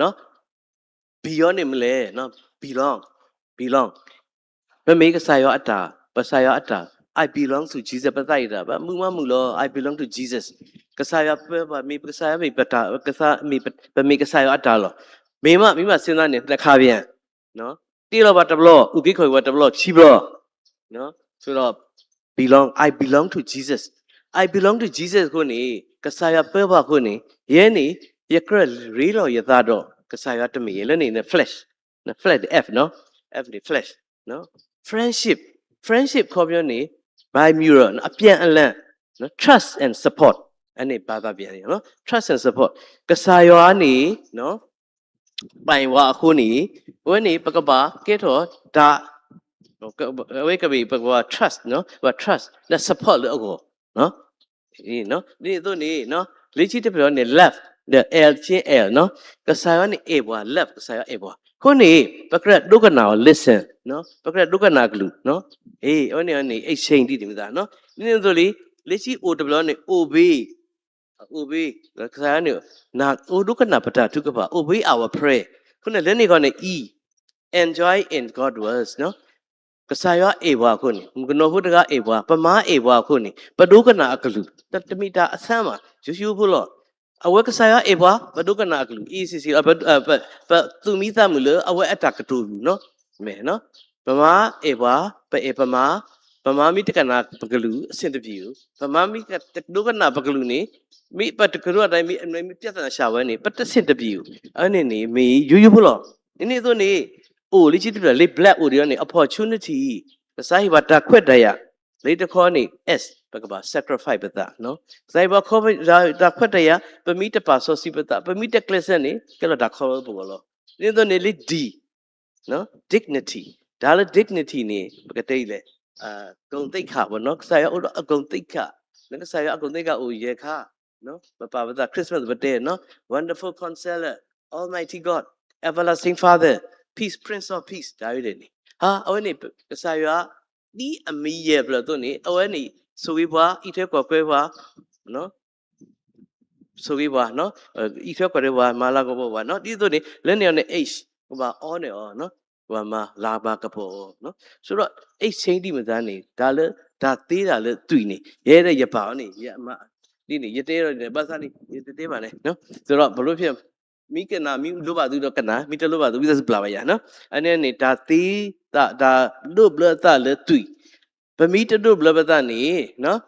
B အံၤန့ၣ်မနုၤလဲၣ်, belong, belong, ပမ့ၢ်ကစၢ်ယွၤအတၢ်, ပကစၢ်ယွၤအတၢ်, I belong to Jesus, ပသးအံၤတၢ်, ပမုာ်မးမုာ်လီၤ, I belong to Jesus, ကစၢ်ယွၤပၢပှၤ, မ့ၢ်ပကစၢ်ယွၤမ့ၢ်ပတၢ်, ပမ့ၢ်ကစၢ်ယွၤအတၢ်လီၤ. မ့ၢ်မး မ့ၢ်မး စ့ၢ်န့ၣ် တခါပယံၤ တ့လီၤပှၤတဘျီ, အုၣ်က့ၤခီၣ်က့ၤပှၤတဘျီခံဘျီ, ဆိဒီး belong, I belong to Jesus, I belong to Jesus အဃိန့ၣ် ကစၢ်ယွၤပၢပှၤအဃိန့ၣ် ယဲန့ၣ် ယကြၢးရ့လိာ်ယသးဒီး ကစၢ်ယွၤတမ့ၢ်ယဲလၢန့ၣ် flesh, flesh, F နီၤ, F န့ၣ် flesh, friendship, friendship ခီပညီန့ၣ် bilateral အပြန်အလှန်, trust and support အန့ၣ် ဘၣ်သးပ့ၤန့ၣ် trust and support ကစၢ်ယွၤန့ၣ် ပၢ်ဝဲအဃိန့ၣ် အဝဲန့ၣ် ပကဘၣ်ကဲထီၣ်တၢ်, အဝဲကမ့ၢ်ပကဘၣ် trust, ပ trust ဒီး support လၢအဂီၢ်, ဒ်န့ၣ်အသိးန့ၣ် လၢခံတဖျၢၣ်န့ၣ် love ဒီး L က့ L နီၤ, ကစၢ်ယွၤန့ၣ်အဲၣ်ပှၤ, love ကစၢ်ယွၤအဲၣ်ပှၤ, အဃိန့ၣ် ပကြၢးဒိကနၣ်အီၤ listen, ပကြၢးဒိကနၣ်အကလုၢ်, အဝဲန့ၣ်န့ၣ် exchange ဒ်န့ၣ်မ့ၢ်သး, ဒ်န့ၣ်အသိးလံ လၢခံအိၣ်တဖျၢၣ်န့ၣ် obey, obey ကစၢ်ယွၤန့ၣ် နအိၣ်ဒိကနၣ်ပတၢ်ထုကဖၣ် obey our prayer, အဃိန့ၣ် လၢန့ၣ်ခီန့ၣ် E, enjoy in God's word, ကစၢ်ယွၤအဲၣ်ပှၤအဃိန့ၣ် မုၣ်ကနီၤဖိတဂၤအဲၣ်ပှၤ, ပမါအဲၣ်ပှၤအဃိန့ၣ် ပဒိကနၣ်အကလုၢ်, တမ့ၢ်တၢ်အဆၢမး ယိယိဖိလီၤ, အဝဲကစၢ်ယွၤအဲၣ်ပှၤ ပဒိကနၣ်အကလုၢ် အံၤစံးစံးလီၤ, ပသူၣ်မံသးမုာ်လၢအဝဲအတၢ်ကတိၤအကလုၢ်နီၤ, မ့ၢ် ပမါအဲၣ်ပှၤ, ပအဲၣ်ပမါ, ပမါမ့ၢ်တကနၣ်ပကလုၢ် အဆင်တပြေဘူး, ပမါမ့ၢ်တဒိကနၣ်ပကလုၢ်န့ၣ် မ့ၢ်ပတကတိၤတၢ် မ့ၢ် မ့ၢ်ပြဿနာ စှၤဝဲန့ၣ် ပတဆင်တပြေဘူး, အန့ၣ်န့ၣ် မ့ၢ်ယိယိဖိလီၤ, ဒ်န့ၣ်အသိးန့ၣ် အိၣ်လၢခံတဖျၢၣ် လၢ black အိၣ်ဒံးအီၤန့ၣ် opportunity, ကစၢ်ဟ့ၣ်ပှၤတၢ်ခွဲးတၢ်ယာ်, လၢတခီန့ၣ် S ပကဘၣ် sacrifice ပသး, ကစၢ်ဟ့ၣ်ပှၤခီ တၢ်ခွဲးတၢ်ယာ် ပမ့ၢ်တပာ်စီဆှံပသး ပမ့ၢ်တကျဲးစၢးန့ၣ် ကဲလီၤတၢ်ခီလၢပဂီၢ်လီၤ, ဒ်န့ၣ်အသိးန့ၣ်လၢ D, dignity, တၢ်လၢ dignity န့ၣ် ပကတဲအံၤလဲၣ်, ဂုဏ်သိက္ခာ ပေါ့နော်, ကစၢ်ယွၤအိၣ်ဒီးအ ဂုဏ်သိက္ခာ, လၢကစၢ်ယွၤအ ဂုဏ်သိက္ခာ အိၣ်ယဲၢ်ခါ, ပပာ်ပသး Christmas ပတဲနီၤ, Wonderful Counselor, Almighty God, Everlasting Father, Peace, Prince of Peace တၢ်ဝဲန့ၣ်, ဟါ အဝဲန့ၣ် ကစၢ်ယွၤ ဒ်အမံၤယဲၢ်ဖျၢၣ်အသိးန့ၣ် အဝဲန့ၣ် ဆိၣ်ဂ့ၤပှၤ အံးထွဲကွၢ်ထွဲပှၤ ဆိၣ်ဂ့ၤပှၤ, အံးထွဲကွၢ်ထွဲပှၤ မၤလၤကပီၤပှၤနီၤ, ဒ်သိးန့ၣ် လၢန့ၣ်အီၤန့ၣ် H ကဘၣ် honor အီၤ, ကဘၣ်မၤလၤကပီၤအီၤ, ဆိဒီး H ဆ့ဒ်မတၤန့ၣ် တၢ်လၢတၢ်သ့တၢ်လၢသွံၣ်န့ၣ် ယဲဒၣ်ယပာ်အီၤန့ၣ် ယမၤ ဒ်န့ၣ် ယတဲဒီးန့ၣ် ဘၣ်ဆၣ်န့ၣ် ယတတဲဘၣ်န့ၣ်, ဆိဒီး ပလိဖဲ မ့ၢ်ကနၣ် မ့ၢ်လိၣ်ဘၣ်သုဒီးကနၣ်, မ့ၢ်တလိၣ်ဘၣ်သု ဝံသးစူၤပျၢ်ဘၣ်ယၤ, အန့ၣ်န့ၣ် တၢ်သ့ တၢ်ဒိးဘျၢအသးလၢသွံၣ်, ပမ့ၢ်တဒိးဘျၢပသးန့ၣ်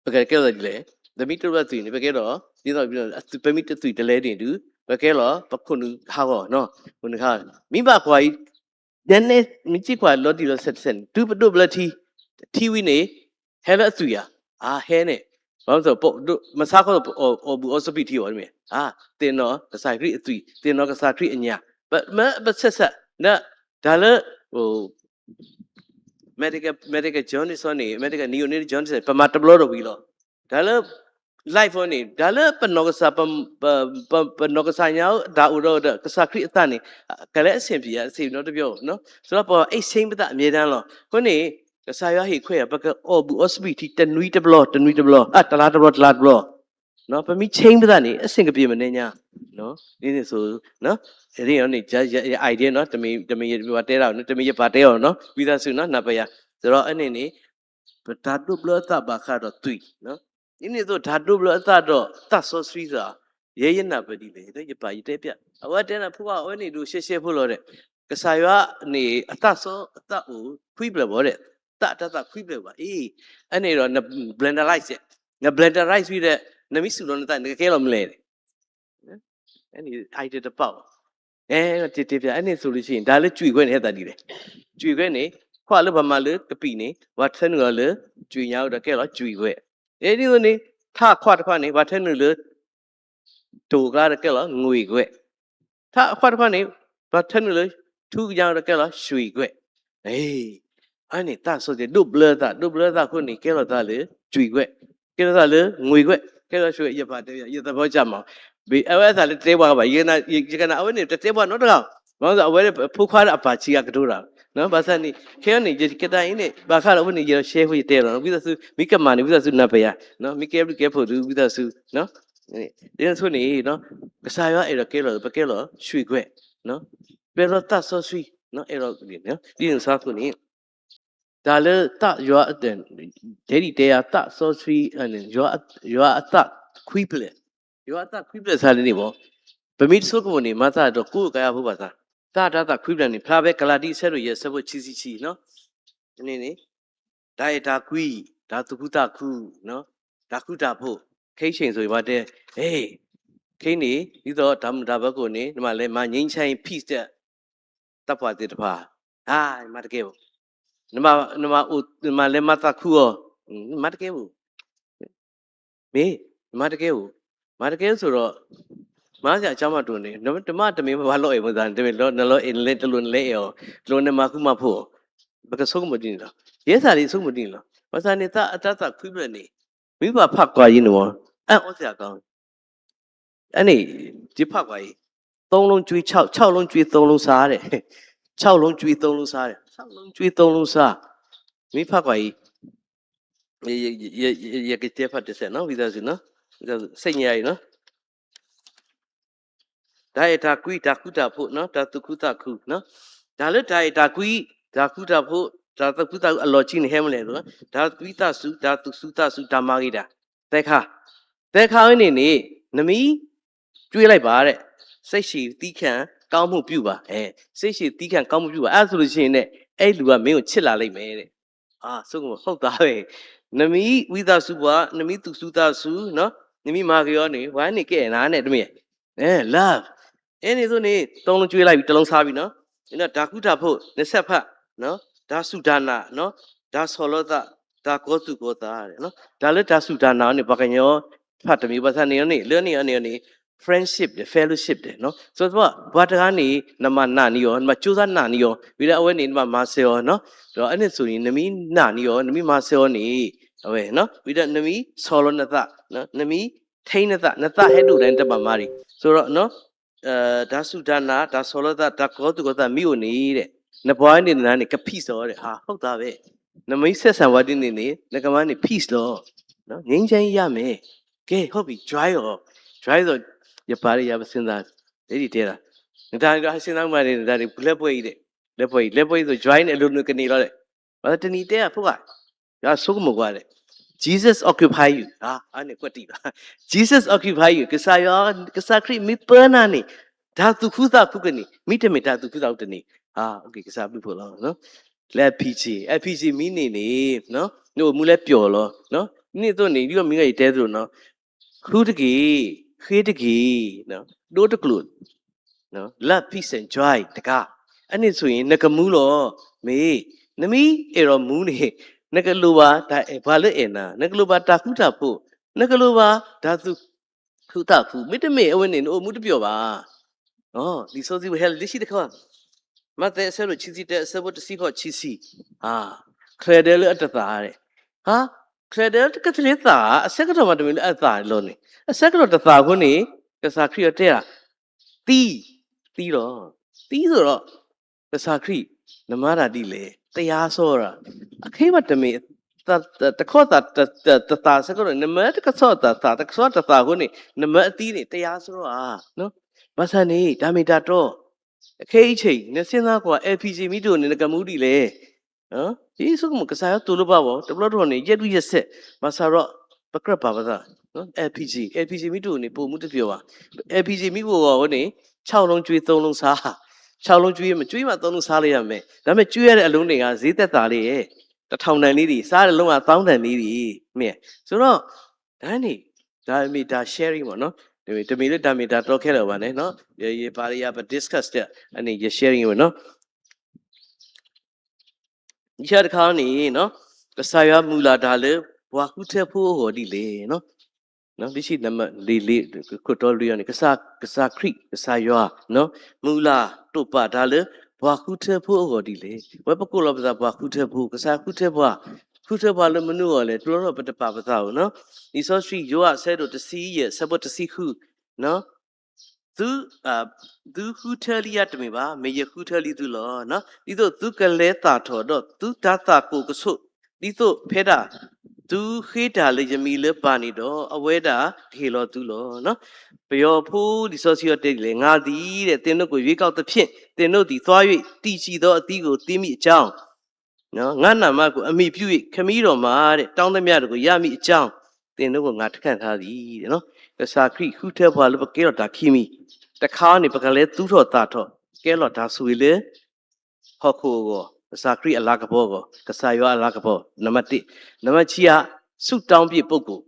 ပကကဲထီၣ်ဒ်လဲၣ်, ပမ့ၢ်တဒိးဘျၢသွံၣ်န့ၣ် ပကဲထီၣ် ဒ်သိး ပမ့ၢ်တသွံၣ်တလဲန့ၣ်ဒုး ပကဲလီၤ ပခိၣ်နူာ်ဟးဂီၤနီၤ, ခိၣ်နူာ်ဟးဂီၤ, မ့ၢ်ဘၣ်ကွၢ်အံၤ နမ့ၢ်က့ၤကွၢ်လီၤတံၢ်လီၤဆဲးတဆဲးန့ၣ် တုၤပဒိးဘျၢထံ, ထံဝံၤန့ၣ် ဟဲလၢအသွံၣ်ဧါ, အဟဲန့ၣ်, ဘၣ်မနုၤ မဆါခီ အီၣ်ဘူၣ်အီစပံးထံအီၤမ့ၢ်, သ့ၣ်နီၣ်ကစၢ်ခရံာ်အသွံၣ်, သ့ၣ်နီၣ်ကစၢ်ခရံာ်အညၣ်, ပမ့ၢ်ပဆဲးဆဲး တၢ်လၢ medical, medical jaundice န့ၣ် medical neonatal jaundice န့ၣ် ပမၤတဘျီဒီးဝံၤလီၤ. တၢ်လၢ life န့ၣ် တၢ်လၢပနီၢ်ကစၢ်, ပနီၢ်ကစၢ်ညါ တၢ်အိၣ်ဒီးကစၢ်ခရံာ်အသးန့ၣ် ကလဲၤအဆင်ပြေ အဆင်နီတဘျီ, ဆိဒီးပ exchange ပသးအမြဲတမ်းလီၤ. အဃိန့ၣ် ကစၢ်ယွၤဟ့ၣ်ခွဲး ပကအီၣ်ဘူၣ်အီစပံးထံ တနွံတဘျီ တနွံတဘျီ, တလါတဘျီ တလါတဘျီ, ပမ့ၢ် change ပသးန့ၣ် အဆင်ကပ့ၤမနုၤညါ, ဒ်န့ၣ်အသိး ဒ်န့ၣ်န့ၣ် ယ idea နီၤ, တမ့ၢ်ယပာ်တဲဒၣ်, တမ့ၢ်ယပာ်တဲအီၤနီၤ, ဝံသးစူၤနီၤ နၢ်ပၢၢ်ယၤ, ဒီးအန့ၣ်န့ၣ် ပတၢ်ဒိးဘျၢအသးဘၣ်ဃးဒီးသွံၣ်, ဒ်န့ၣ်အသိး တၢ်ဒိးဘျၢအသးဒီးသးစီဆှံသး, ယဲယနၢ်ပၢၢ်ဒ်လဲၣ်, ယပာ်ယတဲပျး, အဝဲတဲနၤဖိခွါ အဝဲန့ၣ်ဒိၣ်ရှဲရှဲဖိလီၤဒီး ကစၢ်ယွၤန့ၣ် အသးစီအသးအိၣ်ခွံဖျၢၣ်ဘၣ်ဒီး သးတၢ်သးခွံဖျၢၣ်ဘၣ်, အ့, အန့ၣ်ဒီး န blenderize, န blenderize ဝံၤဒီး နမ့ၢ်စူၢ်လီၤနသး နကကဲလီၤမနုၤလဲၣ် အန့ၣ် idea တပာ်ဘၣ်, အဲ တဲတဲပျး အန့ၣ်သိးလၢဆံ တၢ်လၢကွံာ်ခွဲးန့ၣ် ဟဲသးဒ်လဲၣ်, ကွံာ်ခွဲးန့ၣ် ခွးလၢပှၤမၤလၢကပံာ်န့ၣ် ပှၤထၢနုာ်အီၤလၢ ကွံာ်ညါဒီးကဲလီၤကွံာ်ခွဲး, အဒ်သိးန့ၣ် ထးခွးတခွးန့ၣ် ပှၤထၢနုာ်လၢ တိၢ်ကျါဒီးကဲလီၤ ငွေခွဲး, ထးခွးတခွးန့ၣ် ပှၤထၢနုာ်လၢ ထူကညါဒီးကဲလီၤ ရွှေခွဲး, အန့ၣ် သးစီဆှံ ဒိးဘျၢသး ဒိးဘျၢသးအဃိန့ၣ် ကဲလီၤသးလၢ ကွံာ်ခွဲး, ကဲလီၤသးလၢ ငွေခွဲး, ကဲလီၤ ရွှေခွဲး ယပာ်တဲ ယသဘောကျမှာ, ဘၣ်အဝဲအသးလၢတဲပှၤကဘၣ်, ယကနၣ် အဝဲန့ၣ် တတဲပှၤနီတဂၤ, ဘၣ်မနုၤအဝဲဖိခွါဒီးအပၢ်ဆံးအကတိၤတၢ်, ဘၣ်ဆၣ်န့ၣ် ခဲအံၤန့ၣ် ယကတဲအံၤန့ၣ် ဘၣ်ဃးဒီးအဝဲန့ၣ် ယ share ဖိယတဲလီၤ, ဝံသးစူၤ မ့ၢ်ကမၣ်န့ၣ် ဝံသးစူၤနၢ်ပၢၢ်ယၤ, မ့ၢ်ကဲဘျုးကဲဖှိၣ်ဒီး ဝံသးစူၤ ဒ်န့ၣ်အသိးန့ၣ် ကစၢ်ယွၤအဲၣ်ဒိးကဲလီၤ ပကဲလီၤ ရွှေခွဲး, ပကဲလီၤသးစီဆှံ, အဲၣ်ဒိး ဒ်န့ၣ်အသိးန့ၣ် တၢ်လၢသးယွၤ, တဲဒ်တဲယၤသးစီဆှံ, ယွၤအသးခွံဖျၢၣ်, ယွၤအသးခွံဖျၢၣ်စ့ၢ်န့ၣ်မ့ၢ်, ပမ့ၢ်တဆိကမိၣ်န့ၣ် မၤသးဒီးကိးကယၤဖိဘၣ်သး သးတၢ်သးခွံဖျၢၣ်န့ၣ် ဖျါဖဲကလၤတံ အဆၢဒိၣ်ယဲၢ် အဆၢဖိခံဆံခံနီၤ, န့ၣ်န့ၣ် တၢ်အဲၣ်တၢ်ကွံ, တၢ်သူၣ်ခုသးခု, တၢ်ဃူတၢ်ဖိး, ခဲအံၤဆ့ၣ်နီၤ ယဘၣ်တဲ, ခဲအံၤန့ၣ် ဒ်သိးတၢ်မုာ်တၢ်ဘၢခိၣ်န့ၣ် နမၤလဲၤမၤ ငြိမ်းချမ်းရေး peace ဒီး သးပှၢ်သ့ၣ်တဖၣ်, နမၤတကဲဘၣ်, နမၤလဲၤမၤသးခုအီၤ, မၤတကဲဘၣ် မ့ၢ် မၤတကဲအိၣ်, မၤတကဲအိၣ်ဆိးဒီး မၤစ့ၢ်အကၢမးတအိၣ်န့ၣ် တမ့ၢ်တမ့ၢ်ဘၣ်လီၤအဲၣ်မသးန့ၣ် တမ့ၢ်လီၤ နလီၤအဲၣ်နလဲၤတလိၣ်နလဲၤအဲၣ်အီၤ, တလိၣ်နမၤဃူမၤဖိးအီၤ, ပကဆိကမိၣ်ဒ်န့ၣ်လီၤ. ယဲသးဒ်ဆိကမိၣ်ဒ်န့ၣ်လီၤ. ဘၣ်ဆၣ်န့ၣ် သးအတၢ်သးခွံဖျၢၣ်န့ၣ် မ့ၢ်ပှၤဖးကွၢ်အံၤန့ၣ်မ့ၢ် အအီၣ်စ့ၢ်အကီ အန့ၣ် ယဖးကွၢ်အံၤ သုံးလုံးကျွေး ခြောက်, ခြောက်လုံးကျွေး သုံးလုံးစားတဲ့, ခြောက်လုံးကျွေး သုံးလုံးစားတဲ့, ခြောက်လုံးကျွေး သုံးလုံးစား, မ့ၢ်ဖးကွၢ်အံၤ ယကတဲဖးတစဲးနီၤ ဝံသးစူၤနီၤ, စ့ၢ်ညါအံၤနီၤ, တၢ်အဲၣ်တၢ်ကွံ တၢ်ဃူတၢ်ဖိးနီၤ တၢ်သူၣ်ခုသးခုနီၤ, တၢ်လၢတၢ်အဲၣ်တၢ်ကွံ တၢ်ဃူတၢ်ဖိး တၢ်သူၣ်ခုသးခုအလီၢ်ခံန့ၣ် ဟဲမနုၤလဲၣ်, တၢ်သူၣ်ခုသးခု တၢ်သူၣ်ခုသးခု တၢ်မၤဂ့ၤတၢ်, သဲခါ, သဲခါဝဲန့ၣ်န့ၣ် နမံ ကျွေးလိုက်ပါတဲ့, စိတ်ရှည်သည်းခံ ကောင်းမှုပြုပါ, အဲ, စိတ်ရှည်သည်းခံ ကောင်းမှုပြုပါ, အဲဒါဆိုလို့ရှိရင်နဲ့ အဲ့လူကမင်းကိုချစ်လာလိမ့်မယ်တဲ့, အာ, ဆိုကမ ဟုတ်သားပဲ, နမံ ဝံသးစူၤပှၤ, နမံ သူၣ်စူၤသးစူၤ, နမံ မၤက့ၤအီၤန့ၣ် ပှၤန့ၣ်ကအဲၣ်နၤန့ၣ် တမ့ၢ်, အဲ, love, အဲန့ၣ်သိးန့ၣ် သုံးလုံးကျွေးလိုက်ပြီ တစ်လုံးစားပြီနော်, တၢ်ဃူတၢ်ဖိး နှစ်ဆက်ဖက်, တၢ်စူၢ်တၢ်နာ်, တၢ်ဆီၣ်လီၤသး, တၢ်ကီသူၣ်ကီသး, တၢ်လၢတၢ်စူၢ်တၢ်နာ်န့ၣ် ပှၤကညီဖးတမံၤဘၣ်ဆၣ်န့ၣ်န့ၣ် လၢန့ၣ်အန့ၣ်န့ၣ် friendship ဒီး fellowship ဒီး, ဆိုတော့ ပှၤတဂၤန့ၣ် နဘၣ်နာ်န့ၢ်အီၤ, နဘၣ်ကြိုးစားနာ်န့ၢ်အီၤ, ဝံၤဒီးအဝဲန့ၣ် နဘၣ်မၤစၢၤအီၤ, ဒီးအန့ၣ်သိးန့ၣ် နမံနာ်န့ၢ်အီၤ, နမံမၤစၢၤအီၤန့ၣ်, အဝဲ, ဝံၤဒီးနမံဆီၣ်လီၤနသး, နမံ ထိန်း နသး, နသးဟဲဒိၣ်ဒီးနတဘၣ်မၤဒံး, ဆိုတော့ တၢ်စူၢ်တၢ်နာ်, တၢ်ဆီၣ်လီၤသး, တၢ်ကီသူၣ်ကီသးမ့ၢ်အိၣ်န့ၣ်ဒီး, နပှၤန့ၣ်နၤန့ၣ် က peace အီၤဒီး, ဟုတ်သားပဲ, နမံ ဆက်ဆံ ပှၤဒ်န့ၣ်န့ၣ် နကမၤန့ၢ် peace လီၤ, ငြိမ်းချမ်းရေးရမယ်, ကဲ ဟုတ်ပြီ join အီၤ, join ဒီး ယပာ်ဒီးယၤပစ့ၢ်သး, ဒ်တဲဒၣ်, နတၢ်န့ၣ်ဒီးဟဲစ့ၢ်သးမၤန့ၣ် နတၢ်န့ၣ် လဲၤပှဲၤအံၤဒီး, လဲၤပှဲၤအံၤ, လဲၤပှဲၤအံၤသိး join န့ၣ် အလိၤနကန့ၢ်လီၤဒီး, ပှၤတနံၤတဲအဖိဂၤ ယဆိကမိၣ်ကွၢ်ဒီး, Jesus occupy you, အန့ၣ်ကွၢ်တံၢ်ဘၣ်, Jesus occupy you, ကစၢ်ယွၤ, ကစၢ်ခရံာ်မ့ၢ်ပၢနၤန့ၣ်, တၢ်သူၣ်ခုသးခုကန့ၣ်, မ့တမ့ၢ်တၢ်သူၣ်ခုသးခုတန့ၢ်, ကစၢ်ဘျုးဖှိၣ်လီၤ, လၢ L P G, L P G မံန့ၢ်န့ၣ်, နအိၣ်မူလၢပျီလီၤ, န့ၣ်သိးန့ၣ် ဒ်အမံၤဂၤယတဲသ့ၣ်နီၤ, ဃုတက့ၢ်, ဃ့တက့ၢ်, ဒိတကျိာ် love, peace and joy တကး, အန့ၣ်ဆိၣ်အံၤ နကမူလီၤ, မ့ၢ်, နမ့ၢ်အဲၣ်ဒိးမူန့ၣ်, နကလိၣ်ဘၣ်တၢ်အဲၣ်ပှၤလၢအဲၣ်နၤ, နကလိၣ်ဘၣ်တၢ်ဃူတၢ်ဖိး, နကလိၣ်ဘၣ်တၢ်သူၣ်ခုသးခု, မ့တမ့ၢ်အဝဲန့ၣ် နအိၣ်မူတပျီဘၣ်, လံာ်စီဆှံပဟဲလၢလံာ်ဆံတခါ, မးသဲအဆၢဒိၣ်ခံဆံတၢ အဆၢဖိတဆံဃိး ခံဆံ, ချၢဒၢလၢအတသၣ်, ချၢဒၢကသ့သၣ်, အဆၢကတီၢ်မးတမ့ၢ်လၢအသၣ်လီၤန့ၣ်, အဆၢကတီၢ်တသၣ်အဃိန့ၣ်, ကစၢ်ခရံာ်အတဲဒၣ်, သံ, သံလီၤ, သံသိးဒီး, ကစၢ်ခရံာ်, နမၤတၢ်ဒ်လဲၣ်, တရားစွဲဒၣ်, အခဲအံၤမးတမ့ၢ်, တခီသၣ်တသၣ်ဆၢကတီၢ်န့ၣ် နမၢတကဆီသၣ်သၣ်, တကဆီတသၣ်အဃိန့ၣ် နမၢအသံန့ၣ် တရားစွဲဧါ, ဘၣ်ဆၣ်န့ၣ် တၢ်မ့ၢ်တၢ်တီ, ခဲအံၤဆ့ၣ် နစ့ၢ်သးကွၢ် L P G မ့ၢ်တအိၣ်န့ၣ် နကမူဒ်လဲၣ် ယဆိကမိၣ် ကစၢ်ယွၤသိၣ်လိပှၤဘၣ် တဘျီတခီၣ်န့ၣ် ယဲၢ်ဒူၣ်ယဲၢ်စဲး ဘၣ်ဆၣ်ဒီး ပကြၢးပာ်ပသး L P G, L P G မ့ၢ်တအိၣ်န့ၣ် ပအိၣ်မူတပျီၤဘၣ်. L P G မ့ၢ်အိၣ်အဃိန့ၣ် ခြောက်လုံးကျွေး သုံးလုံးစား, ခြောက်လုံးကျွေး မကျွေးမှ သုံးလုံးစားလို့ရမယ်. ဒါပေမဲ့ ကျွေးရတဲ့အလုံးတွေက ဈေးသက်သာလေ, တစ်ထောင်တန်နေပြီ, စားတဲ့လုံးက သောင်းတန်နေပြီ, မ့ၢ်. ဆိုတော့ ဒါန့ၣ် ဒါမ့ၢ်တၢ် sharing ပေါ့နော်. တမ့ၢ်လၢတၢ်မ့ၢ်တၢ်တီခဲလၢာ်ဘၣ်န့ၣ်, ယပာ်လၢယပ discuss တၢ်န့ၣ် ယ sharing ပေါ့နော်. ယတခါန့ၣ် ကစၢ်ယွၤမုၢ်လၢ်တၢ်လၢ ပှၤဃုထၢဖိအဂီၢ်ဒ်လဲၣ်. လံာ်စီဆှံလံာ်လံာ်ခိၣ်တီလွံၢ်အံၤန့ၣ် ကစၢ်ခရံာ် ကစၢ်ယွၤ မုၢ်လၢ်တိာ်ပာ်တၢ်လၢ ပှၤဃုထၢဖိအဂီၢ်ဒ်လဲၣ်. ဝဲပကိးလီၤပသးပှၤဃုထၢဖိ, ကစၢ်ဃုထၢပှၤ, ဃုထၢပှၤလၢမနုၤအဂီၢ်လဲၣ်, တဘျီဘျီပတပာ်ပသးဧိၤ. လံာ်စီဆှံယိၤဟၣ်အဆၢဒိၣ်တဆံယဲၢ် အဆၢဖိတဆံဃု သု, သုဃုထၢလံယၤတမ့ၢ်ဘၣ်, မ့ၢ်ယဃုထၢလံသုလီၤ. ဒ်သိးသုကလဲၤသၣ်ထီၣ်ဒီးသုတၢ်သးကိၣ်ကဆိး, ဒ်သိးဖဲဒၣ်သုဃ့တၢ်လၢယမံၤလၢပၢ်န့ၣ်ဒီး အဝဲဒၣ်ကဟ့ၣ်လီၤသုလီၤ. ပယီၤဖိလံာ်စီဆှံအီၤတဲဒ်လဲၣ်, ငါသည်တဲ့ သင်တို့ကို ရွေးကောက်သဖြင့် သင်တို့သည် သွား၍ သီးကျီသောအသီးကို သီးမည်အကြောင်း ငါ့နာမကို အမှီပြု၍ ခမည်းတော်မှာတဲ့ တောင်းသမျှတို့ကို ရမည်အကြောင်း သင်တို့ကို ငါခန့်ထားသည်. ကစၢ်ခရံာ်ဃုထၢပှၤလၢပကဲထီၣ်တၢ်ခံမံၤ, တခါန့ၣ် ပကလဲၤသူၣ်ထီၣ်သၣ်ထီၣ် ကဲလီၤတၢ်ဆိၣ်ဂ့ၤလၢ ဟီၣ်ခိၣ်အဂီၢ်, ကစၢ်ခရံာ်အလၤကပီၤအဂီၢ်, ကစၢ်ယွၤအလၤကပီၤ, နံပါတ် နံပါတ် ဆံယၤ, ဆုတောင်းဘုရား ပုဂ္ဂိုလ်,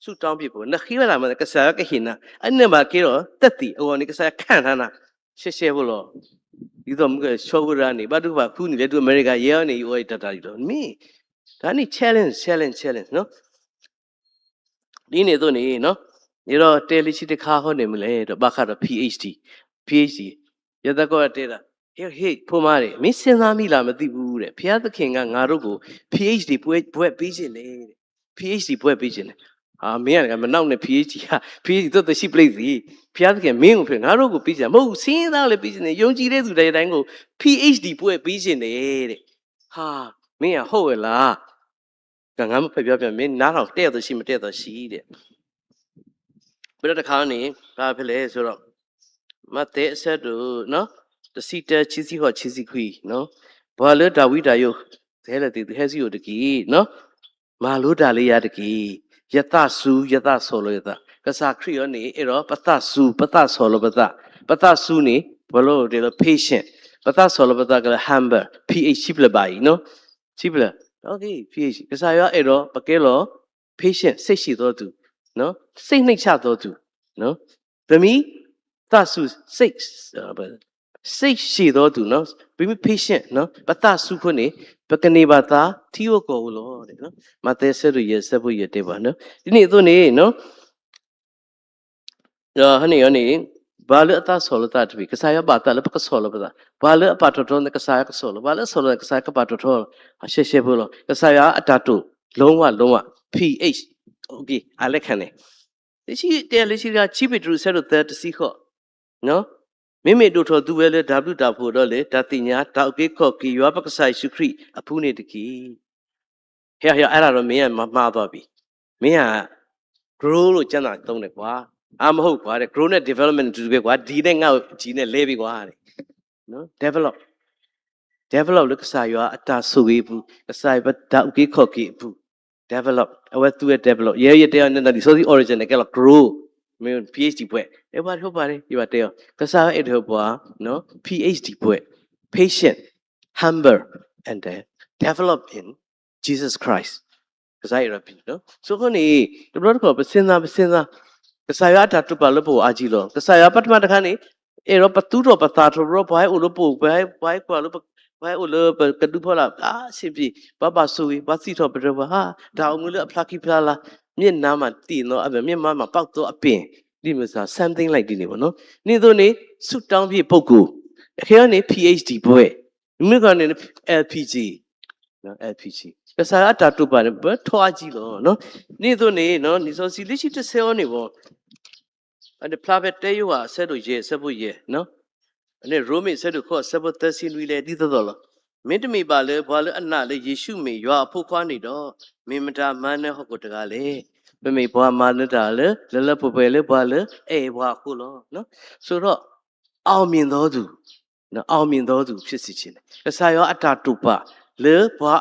ဆုတောင်းဘုရား ပုဂ္ဂိုလ်, နဃ့ဝဲဒၣ်မ့ၢ် ကစၢ်ယွၤကဟ့ၣ်နၤ, အနၢ်ဘၣ်ကဲထီၣ် သက်သေ အဂီၢ်န့ၣ် ကစၢ်ယွၤခးနၤ ရှဲရှဲဖိလီၤ. ဒ်သိးမုၢ်ကဆီဝဲဒၣ်န့ၣ် ဘၣ်ဒိဘၣ်ထံးန့ၣ် လဲၤတုၤအမဲရကၤ ယဲအီၤန့ၣ် ယအိၣ်အံၤတၢ်တၢ်ဒ်လီၤ. မ့ၢ် တၢ်န့ၣ် challenge, challenge, challenge ဒ်န့ၣ်အသိးန့ၣ်, ယဒီးတဲလၢခံတခါဃီန့ၣ်မနုၤလဲၣ်ဒီး ဘၣ်ဃးဒီး PhD, PhD, ယသကိးတဲဒၣ်, ဟ့ၣ် ဖိမါန့ၣ် မင်းစဉ်းစားမိလားမသိဘူးတဲ့, ဘုရားသခင်က ငါတို့ကို PhD ဘွဲ့ ဘွဲ့ပေးချင်တယ်တဲ့, PhD ဘွဲ့ပေးချင်တယ်. အာ, မင်းက မနောက်နဲ့ PhD က PhD သိးသ့ၣ်ဆံပျ့သ့ၣ်, ဘုရားသခင် မင်းကို ငါတို့ကို ပေးချင်တယ်, မဟုတ်ဘူး, စဉ်းစားလည်း ပေးချင်တယ်, ယုံကြည်တဲ့သူတိုင်းတိုင်းကို PhD ဘွဲ့ပေးချင်တယ်တဲ့. ဟာ, မင်းက ဟုတ်ရဲ့လား. ကငါမဖက်ပြောပြန် မင်းနားထောင် တဲသိးရှိ မတဲသိးရှိတဲ့. ပဒတခါန့ၣ် ဘာဖဲလဲဆိုတော့ မဿဲအဆၢဒိၣ် နော်, တဆံတၢ ခံဆံဃိး ခံဆံခွံ, နော်, ပှၤလၢတၢ်ဝံတၢ်ယိး ဟဲလၢသ့ၣ်သုဟဲစံအိၣ်တက့ၢ်, နော်, မၤလိတၢ်လၢယၤတက့ၢ်. ယသးစူၤ ယသး ဆီၣ်လီၤယသး, ကစၢ်ခရံာ်အံၤန့ၣ် အဲၣ်ဒိးပသးစူၤ ပသးဆီၣ်လီၤပသး, ပသးစူၤန့ၣ် ပှၤလၢတဲလၢ patient, ပသးဆီၣ်လီၤပသးကလၢ humble, ph ခံဖျၢၣ်ဘၣ်အံၤ, နော်, ခံဖျၢၣ်, ph, ကစၢ်ယွၤအဲၣ်ဒိးပကဲလီၤ patient စိတ်ရှည်သောသူ, နော်, စိတ်နှိမ့်ချသောသူ, နော်, ပမ့ၢ်သးစူၤ စိတ်, စိတ်ရှည်သောသူ, နော်, ပမ့ၢ် patient, နော်, ပသးစူၤအဃိန့ၣ် ပကန့ၢ်ဘၣ်သါ ထံဧိၤကီၢ်ဧိၤလီၤ. မဿဲအဆၢဒိၣ်ယဲၢ် အဆၢဖိယဲၢ်တဲပှၤ, နော်, ဒ်န့ၣ်အသိးန့ၣ်, နော်, ဒီးဟန့ၣ်အီၤန့ၣ်, ပှၤလၢအသးဆီၣ်လီၤသးတဖၣ် ကစၢ်ယွၤဘၣ်သးလၢပကဆီၣ်လီၤပသး, ပှၤလၢအပာ်ထီၣ်ထီန့ၣ် ကစၢ်ယွၤကဆီၣ်လီၤ, ပှၤလၢအဆီၣ်လီၤ ကစၢ်ယွၤကပာ်ထီၣ်ထီ, ရှဲရှဲဖိလီၤ. ကစၢ်ယွၤအတၢ်တိာ် လုံးဝ လုံးဝ, ph, အလဲၤခါန့ၣ်, လၢခံ တဲလၢခံတခါ ခံပ့းတရူး အဆၢဒိၣ်သၢ တဆံဃိး, နော်, မ့မ့ၢ်ဒိၣ်ထီၣ်သုဝဲလၢတၢ်ဘျုးတၢ်ဖှိၣ်ဒီးလၢ တၢ်သ့ၣ်ညါ တၢ်အုၣ်က့ၤခီၣ်က့ၤ ယွၤပကစၢ်ယ့ၣ်ၡူးခရံာ်အပူၤန့ၣ်တက့ၢ်. ဟဲ ဟဲ အဲၣ်ဒိးမ့ၢ်မၤ မၤအသီဘၣ်, မ့ၢ်ဧါ, grow လိာ်ကၢနၤသိးန့ၣ်ကွၢ်, အါ မဟုတ်ကွၢ်, grow န့ၣ် development န့ၣ် တူၢ်ဝဲကွၢ်, ဒ်န့ၣ် ငါ ဒ်န့ၣ် လဲၤဘၣ်ကွၢ်, develop, develop လၢကစၢ်ယွၤအတၢ်ဆိၣ်ဂ့ၤအပူၤ, ကစၢ်ယွၤပတၢ်အုၣ်က့ၤခီၣ်က့ၤအပူၤ, develop, အဝဲသူဝဲ develop, ယဲယတဲအီၤ နနၢ်လံာ်စီဆှံ origin န့ၣ် ကဲလီၤ grow, မ့ၢ် ph ဘွဲ့, အဲၣ်ပှၤတဟဲပှၤန့ၣ် ယဘၣ်တဲအီၤ, ကစၢ်ယွၤအဲၣ်ဒိးပှၤ ph ဘွဲ့, patient, humble, and then develop in Jesus Christ. ကစၢ်ယွၤအဲၣ်ဒိးပှၤ, ဆိုဃိန့ၣ် တဘျီတခီၣ် ပစ့ၢ်သး ပစ့ၢ်သး, ကစၢ်ယွၤအတၢ်တိာ်ပာ်လၢပဂီၢ်အါကံလီၤ. ကစၢ်ယွၤပထမတခါန့ၣ် အဲၣ်ဒိးပသူၣ်ထီၣ်ပသးထီၣ် ပှၤဟဲအိၣ်လၢပအိၣ်, ပှၤဟဲကွၢ်လၢပ, ပှၤဟဲအိၣ်လၢပကဒုဖီလာ်, အဆင်ပြေ, ပှၤဘၣ်ဆိၣ်ဂ့ၤ, ပှၤစံးထီၣ်ပတြၢၤပှၤ, တၢ်အိၣ်မူလၢအဖျါခံဖျါလၢ်, မျက်နှာမှာသိပ်းသောအပင်, မျက်မှောင်မှာပေါက်သောအပင်, ဒ်မုၢ်စၢ် something like ဒ်န့ၣ်ဘၣ်, နော်. ဒ်န့ၣ်အသိးန့ၣ် ဆုတောင်းဘုရား ပုဂ္ဂိုလ်, အခဲအံၤန့ၣ် ph ဘွဲ့, မ့ၢ်ခီန့ၣ် lpg, lpg, ကစၢ်ယွၤအတၢ်တိာ်ပာ်န့ၣ် ပထီအါကံလီၤ. ဒ်န့ၣ်အသိးန့ၣ် လံာ်စီဆှံလၢခံတဆၢအီၤန့ၣ်ဘၣ်, အန့ၣ်ဖျါဖဲတၢယိၤဟၣ် အဆၢဒိၣ်ယဲၢ် အဆၢဖိယဲၢ်, အန့ၣ်ရိမ့ၤ အဆၢဒိၣ်ဃိး အဆၢဖိသၢဆံနွံ လဲၤဒ်သိးသိးလီၤ. မ့တမ့ၢ်ဘၣ်လၢပှၤလၢအနာ်လၢယ့ၣ်ၡူးမ့ၢ်ယွၤအဖိခွါန့ၣ်ဒီး, မ့ၢ်မတၤမၤနၢၤဟီၣ်ခိၣ်တဂၤလဲၣ်. ပမ့ၢ်ပှၤမၤနၢၤတၢ်လၢ လၢလၢပှဲၤပှဲၤလၢပှၤလၢအဲၣ်ပှၤအဃိလီၤ. ဆိုတော့ အောင်မြင်သောသူ, အောင်မြင်သောသူ ဖြစ်စေချင်တယ်. ကစၢ်ယွၤအတၢ်တိာ်ပာ်လၢပှၤ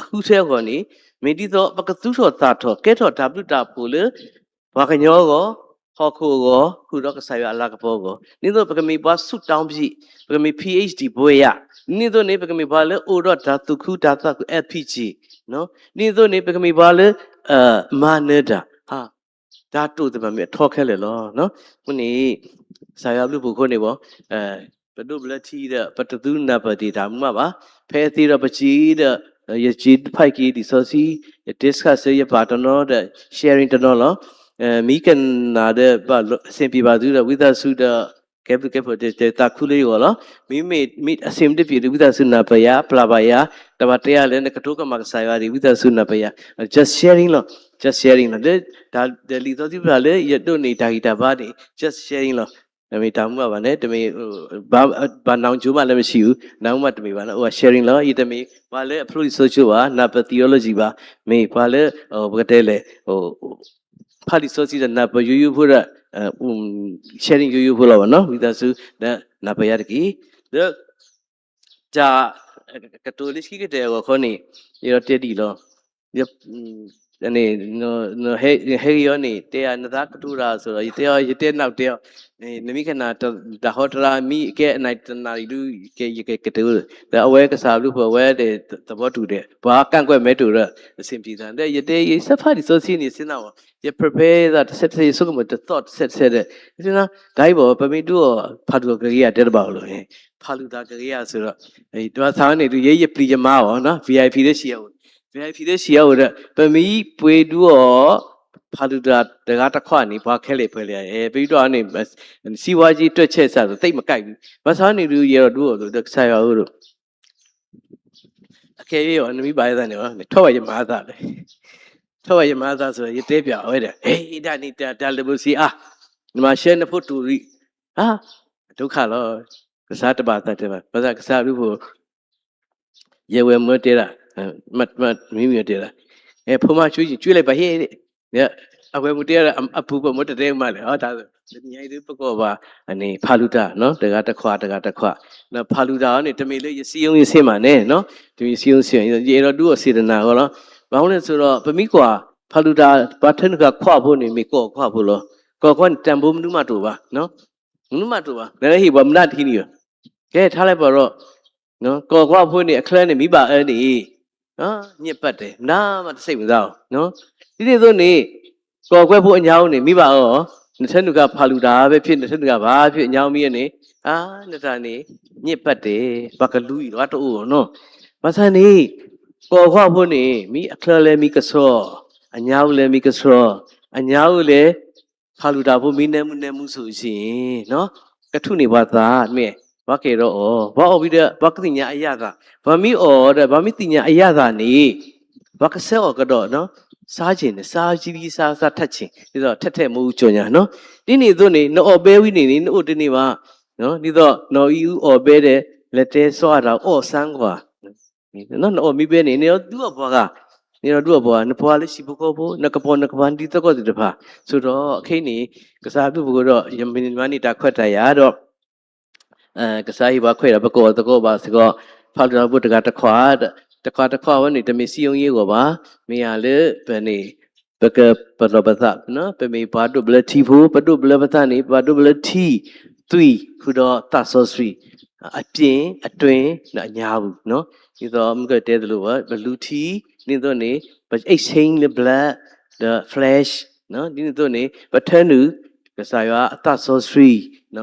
အဃုထၢအဂီၢ်န့ၣ်, မ့ၢ်ဒ်သိးပကသူၣ်ထီၣ်သးထီၣ် ကဲထီၣ်တၢ်ဘျုးတၢ်ဖှိၣ်လၢ ပှၤကညီအဂီၢ်, ဟီၣ်ခိၣ်အဂီၢ်, ဃုာ်ဒီးကစၢ်ယွၤအလၤကပီၤအဂီၢ်, ဒ်သိးပကမ့ၢ်ပှၤ ဆုတောင်းဘုရား, ပကမ့ၢ် ph ဘွဲ့ရ, ဒ်န့ၣ်အသိးန့ၣ် ပကမ့ၢ်ပှၤလၢအိၣ်ဒီးတၢ်သူၣ်ခုသးခု lpg, ဒ်န့ၣ်အသိးန့ၣ် ပကမ့ၢ်ပှၤလၢ မၤနၢၤတၢ်, တၢ်တိာ်သ့ၣ်တဖၣ်မ့ၢ်အထီခဲလၢာ်လီၤ. အဃိန့ၣ် ကစၢ်ယွၤဘျုးဖှိၣ်အဃိန့ၣ်ဘၣ်, ပဒိးဘျၢထံဒီး ပတသူနၢ်ပၢၢ်တ့ၢ်တၢ်မူဘၣ်, ဖဲအသ့ဒီးပစံးဒီး ယစံးတဖၣ်က့ၤဒ်စီဆှံ, ယ discuss ယပာ်တနီၤဒီး sharing တနီၤလီၤ. မ့ၢ်ကနၣ်ဒီး ဘၣ်အဆင်ပြေဘၣ်သုဒီး ဝံသးစူၤဒီး ကဲဘျုးကဲဖှိၣ် သးခုလၢယဂီၢ်လီၤ. မ့မ့ၢ် မ့ၢ်အဆင်မတပြေဒီး ဝံသးစူၤနၢ်ပၢၢ်ယၤ, ပျၢ်ဘၣ်ယၤ, တဘၣ်တဲယၤလၢ နကတိၤကမၣ်ကစၢ်ယွၤဒီး ဝံသးစူၤနၢ်ပၢၢ်ယၤ, just sharing လီၤ, just sharing လီၤ. လၢ တၢ်လံာ်စီဆှံဖျါလၢယဒိးန့ၢ်တၢ်ဂံၢ်တၢ်ဘါန့ၣ် just sharing လီၤ. တမ့ၢ်တၢ်မူဘၣ်န့ၣ် တမ့ၢ် ဘၣ် နောင်ကျိုးမှလည်းမရှိဘူး, နၢ်ဟူမှတမ့ၢ်ဘၣ်န့ၣ် အိၣ် sharing လီၤ. ယတမ့ၢ်ပှၤလၢအဖျိလံာ်စီဆှံဘၣ်, နၢ်ပၢၢ် theology ဘၣ်, မ့ၢ်ပှၤလၢ ပကတဲလဲၣ် ဖးလံာ်စီဆှံဒီးနၢ်ပၢၢ်ယိယိဖိဒီး sharing ယိယိဖိလီၤဘၣ်နီၤ. ဝံသးစူၤဒီးနၢ်ပၢၢ်ယၤတက့ၢ်. ဒီး တၢ်ကတိၤလၢခံကတၢၢ်အဂီၢ်ခီန့ၣ် ယဒီးတဲဒ်အံၤလီၤ. ယ နဟဲက့ၤအီၤန့ၣ် တဲနသးကတိၤတၢ်အသိးဒီး ယတဲအီၤ ယတဲနၢ်တဲအီၤ, နမ့ၢ်ကနၣ်တၢ်ဟီတရါ မ့ၢ်ကဲအနၣ်တနၣ်ရံၣ်ဒုး ယကကတၢၢ်, ဒီးအဝဲကစၢ်ဘျုးဖှိၣ်အဝဲဒီးသဘီတူၢ်ဒီး ပှၤကန့်ကွက်မဲာ်တိၢ်ဒီး အဆင်ပြေသး ဒီးယတဲယဆၢဖးဒ်သိးသ့န့ၣ် သ့နၤဝဲ ယ prepare သးတဆဲးတဆဲး ယဆိကမိၣ်တသီၣ်တဆဲးတဆဲးဒီး သ့နၤ တၢ်အံၤဘၣ် ပမ့ၢ်ဒုးအီၤ ဖးလူၤသးကဂ့ၤဧါ တဲတဘၣ်ဧိၤလီၤ, ဖးလူၤသးကဂ့ၤဧါအသိးဒီး ဘၣ်ဆၣ်န့ၣ်ဒုး ယဲယပျံၤယမၤအီၤ VIP လၢဆံးအအိၣ်, VIP လၢဆံးအအိၣ်ဒီး ပမ့ၢ်ပှ့ၤဒုးအီၤ ဖးလူၤသးတဂၤတခွးန့ၣ် ပှၤခဲလၢာ်ပှဲၤလၢာ်, ပမ့ၢ်ဒုးအီၤန့ၣ် စီးပွားရေးတွက်ချက်စ့ၢ် သိပ်မကိုက်ဘူး, ဘၣ်ဆၣ်န့ၣ်ဒုး ယအဲၣ်ဒိးဒုးအီၤဒီး ကစၢ်ယွၤအအိၣ်ဒီး အခဲအံၤ နမ့ၢ်ဘၣ်ယသးန့ၣ် ထီၣ်ဘၣ်ယမၤအသးလၢ ထီၣ်ဘၣ်ယမၤအသးအသိး ယတဲပၠးအဝဲဒီး ဟဲ ဒ်န့ၣ် တၢ်လၢာ်ဘိစ့အါ, နမၤရှဲနဖိတူၢ်ရံၣ်, အါ, ဒုက္ခလီၤ, ကစၢ်တဘၣ်သးတဲဘၣ် ဘၣ်ဆၣ်ကစၢ်ဘျုးဖှိၣ် ယဝဲမၢတဲဒၣ်, မ့မ့ၢ်တဲဒၣ်, ဖိမါ ជួយ ជួយလိုက်ပါဟဲ, အဝဲမ့ၢ်တဲဒၣ် အပူၤပမ့ၢ်တတဲမးလဲၣ်, တနံၤအံၤဒုး ပကိးဘၣ် ဖးလူၤတၢ် တဂၤတခွး တဂၤတခွး, ဒီးဖးလူၤတၢ်အီၤန့ၣ် တမ့ၢ်လၢယစည်းရုံးရေးဆင်းမးန့ၣ်, တမ့ၢ်စည်းရုံးရေးဆင်း, ယအဲၣ်ဒိးဒုးအီၤ စေတနာ အဂီၢ်လီၤ. ဘၣ်မနုၤလဲၣ်ဆိုတော့ ပမ့ၢ်ကွၢ် ဖးလူၤတၢ် ပှၤထၢနုာ်ဃာ်ခွးဖိန့ၣ် မ့ၢ်ကီၢ်ခွးဖိလီၤ. ကီၢ်ခွးန့ၣ် တၢ်ဘိမနုၤမးတအိၣ်ဘၣ်, မနုၤမးတအိၣ်ဘၣ်, နဟ့ၣ်ပှၤမနုၤတဟံးန့ၢ်, ကဲ ထါလဲၣ်ပှၤဒီး ကီၢ်ခွးဖိန့ၣ် အချၢန့ၣ် မ့ၢ်ဘၣ်အၢန့ၣ် ညစ်ပတ်တယ်, မနုၤမးတစဲးမုာ်သးအီၤ, ဒ်န့ၣ်အသိးန့ၣ် ကီၢ်ခွးဖိအညါအူန့ၣ် မ့ၢ်ဘၣ်အၢအီၤ, နထၢနုာ်ဃာ်ဖးလူၤတၢ်ပဲဖြစ် နထၢနုာ်ဃာ်ဘါပဲဖြစ် အညါအူမ့ၢ်အၢန့ၣ် နတၢ်န့ၣ် ညစ်ပတ်တယ်, ပှၤကလူၤအံၤတအိၣ်နီၤ, ဘၣ်ဆၣ်န့ၣ် ကီၢ်ခွးဖိန့ၣ် မ့ၢ်အချၢလဲၤမ့ၢ်ကဆှီ, အညါအူလဲၤမ့ၢ်ကဆှီ, အညါအူလဲၤ ဖးလူၤတၢ်ဖိမ့ၢ်နဲမူနဲမူ ဆိုလို့ရှိရင် ကထူၣ်န့ၢ်ပှၤသး, မ့ၢ် ပှၤကအဲၣ်ဒိးအီၣ်, ပှၤအီၣ်ဝံၤဒီး ပှၤကသ့ၣ်ညါအရသာ, ပှၤမ့ၢ်အီၣ်ဒီး ပှၤမ့ၢ်သ့ၣ်ညါအရသာန့ၣ် ပှၤကဆှၢအီၤကဒီး စားချင်တယ်, စားချင်ပြီး စား စားထပ်ချင်, ဒ်သိး ထပ်ထပ် မဟုတ်ဘူး ကြော်ညာနော်, ဒ်န့ၣ်အသိးန့ၣ် နအီၣ်ဘဲဝံၤန့ၣ်န့ၣ် နအိၣ်တန့ၢ်ဘၣ်, ဒ်သိး နီၢ်အံၤအူအီၣ်ဘဲဒီး လဲၤတဲစီၤအၤဒၣ် အီၣ်စၢ်ကွၢ် နအီၣ်မ့ၢ်ဘဲန့ၣ် နအဲၣ်ဒိးဒုးအီၣ်ပှၤဂၤ, နအဲၣ်ဒိးဒုးအီၣ်ပှၤ, နပှၤလၢဟံၣ်ဖိဃီဖိ, နကပိာ်နကပၤ နတံၤသကိးသ့ၣ်တဖၣ်, ဆိဒီးခဲအံၤန့ၣ် ကစၢ်ဘျုးဖှိၣ်ဒီး ယမၤန့ၢ်တၢ်ခွဲးတၢ်ယာ်ဒီး ကစၢ်ဟ့ၣ်ပှၤခွဲးဒီး ပကအီၣ်သကိးဘၣ်စ့ၢ်ကီး ဖးလူၤတၢ်ဖိတဂၤတခွး, တခွးတခွးဝဲန့ၣ် တမ့ၢ်စည်းရုံးရေးအဂီၢ်ဘၣ်, မ့ၢ်ဧါလၢပန့ၣ် ပကပလီၢ်ပသး, ပမ့ၢ်ပှၤဒိးဘျၢထံဖိ, ပဒိးဘျၢပသးန့ၣ် ပှၤဒိးဘျၢထံ, သွံၣ်, ဃုာ်ဒီးသးစီဆှံ, အပြင်, အတွင်း, အညါပူၤ, ဒ်သိးမုၢ်ကတဲသလိၤ ပလူထံ, ဒ်န့ၣ်အသိးန့ၣ် ပ exchange လၢ blood ဒီး flesh, ဒ်န့ၣ်အသိးန့ၣ် ပထၢနုာ် ကစၢ်ယွၤအသးစီဆှ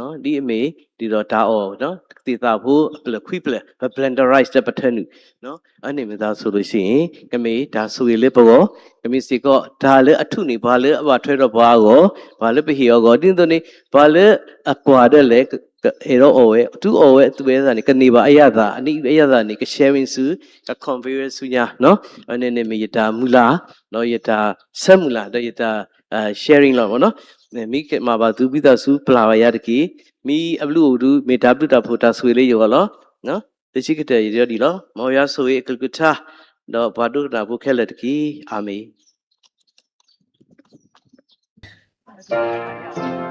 ံ, ဒ်အမ့ၢ် ဒ်သိးတၢ်အီၣ် သ့ၣ်သၣ်ဖိအပျၢၢ်ခွံပျၢၢ် ပ blenderize ဒီးပထၢနုာ် အန့ၣ်မ့ၢ်သးဆိလၢဆံအံၤ ကမ့ၢ်တၢ်ဆိၣ်ဂ့ၤလၢပဂီၢ်, ကမ့ၢ်စ့ၢ်ကီးတၢ်လၢအထူၣ်န့ၢ်ပှၤလၢအဘၣ်ထွဲဒီးပှၤအဂီၢ်, ပှၤလၢပဟ့ၣ်အီၤအဂီၢ်, ဒ်န့ၣ်အသိးန့ၣ် ပှၤလၢအကွၢ်ဒၣ်လဲာ် ကအဲၣ်ဒိးအီၣ်ဝဲ, တုၤအီၣ်ဝဲအသူၣ်ဝဲသးန့ၣ် ကန့ၢ်ဘၣ်အရသာ, အန့ၣ်အရသာန့ၣ် က sharing ဆူ, က convey ဆူညါ, အန့ၣ်န့ၣ်မ့ၢ်ယတၢ်မုၢ်လၢ်, ဒီးယတၢ်ဆၢမုၢ်လၢ်, ဒီးယတၢ် sharing လီၤ. မ့ၢ်မၤဘၣ်သု ဝံသးစူၤပျၢ်ဘၣ်ယၤတက့ၢ်. မ့ၢ်အဘျုးအိၣ်ဒုး မ့ၢ်တၢ်ဘျုးတၢ်ဖှိၣ်တၢ်ဆိၣ်ဂ့ၤလၢယဂီၢ်လီၤ. လၢခံကတၢၢ်ယတဲဒ်အံၤလီၤ. မ်ယွၤဆိၣ်ဂ့ၤအကလုၢ်ကထါ ဒီးပှၤဒိကနၣ်ဖိခဲလၢာ်တက့ၢ်. အၤမ့ၣ်.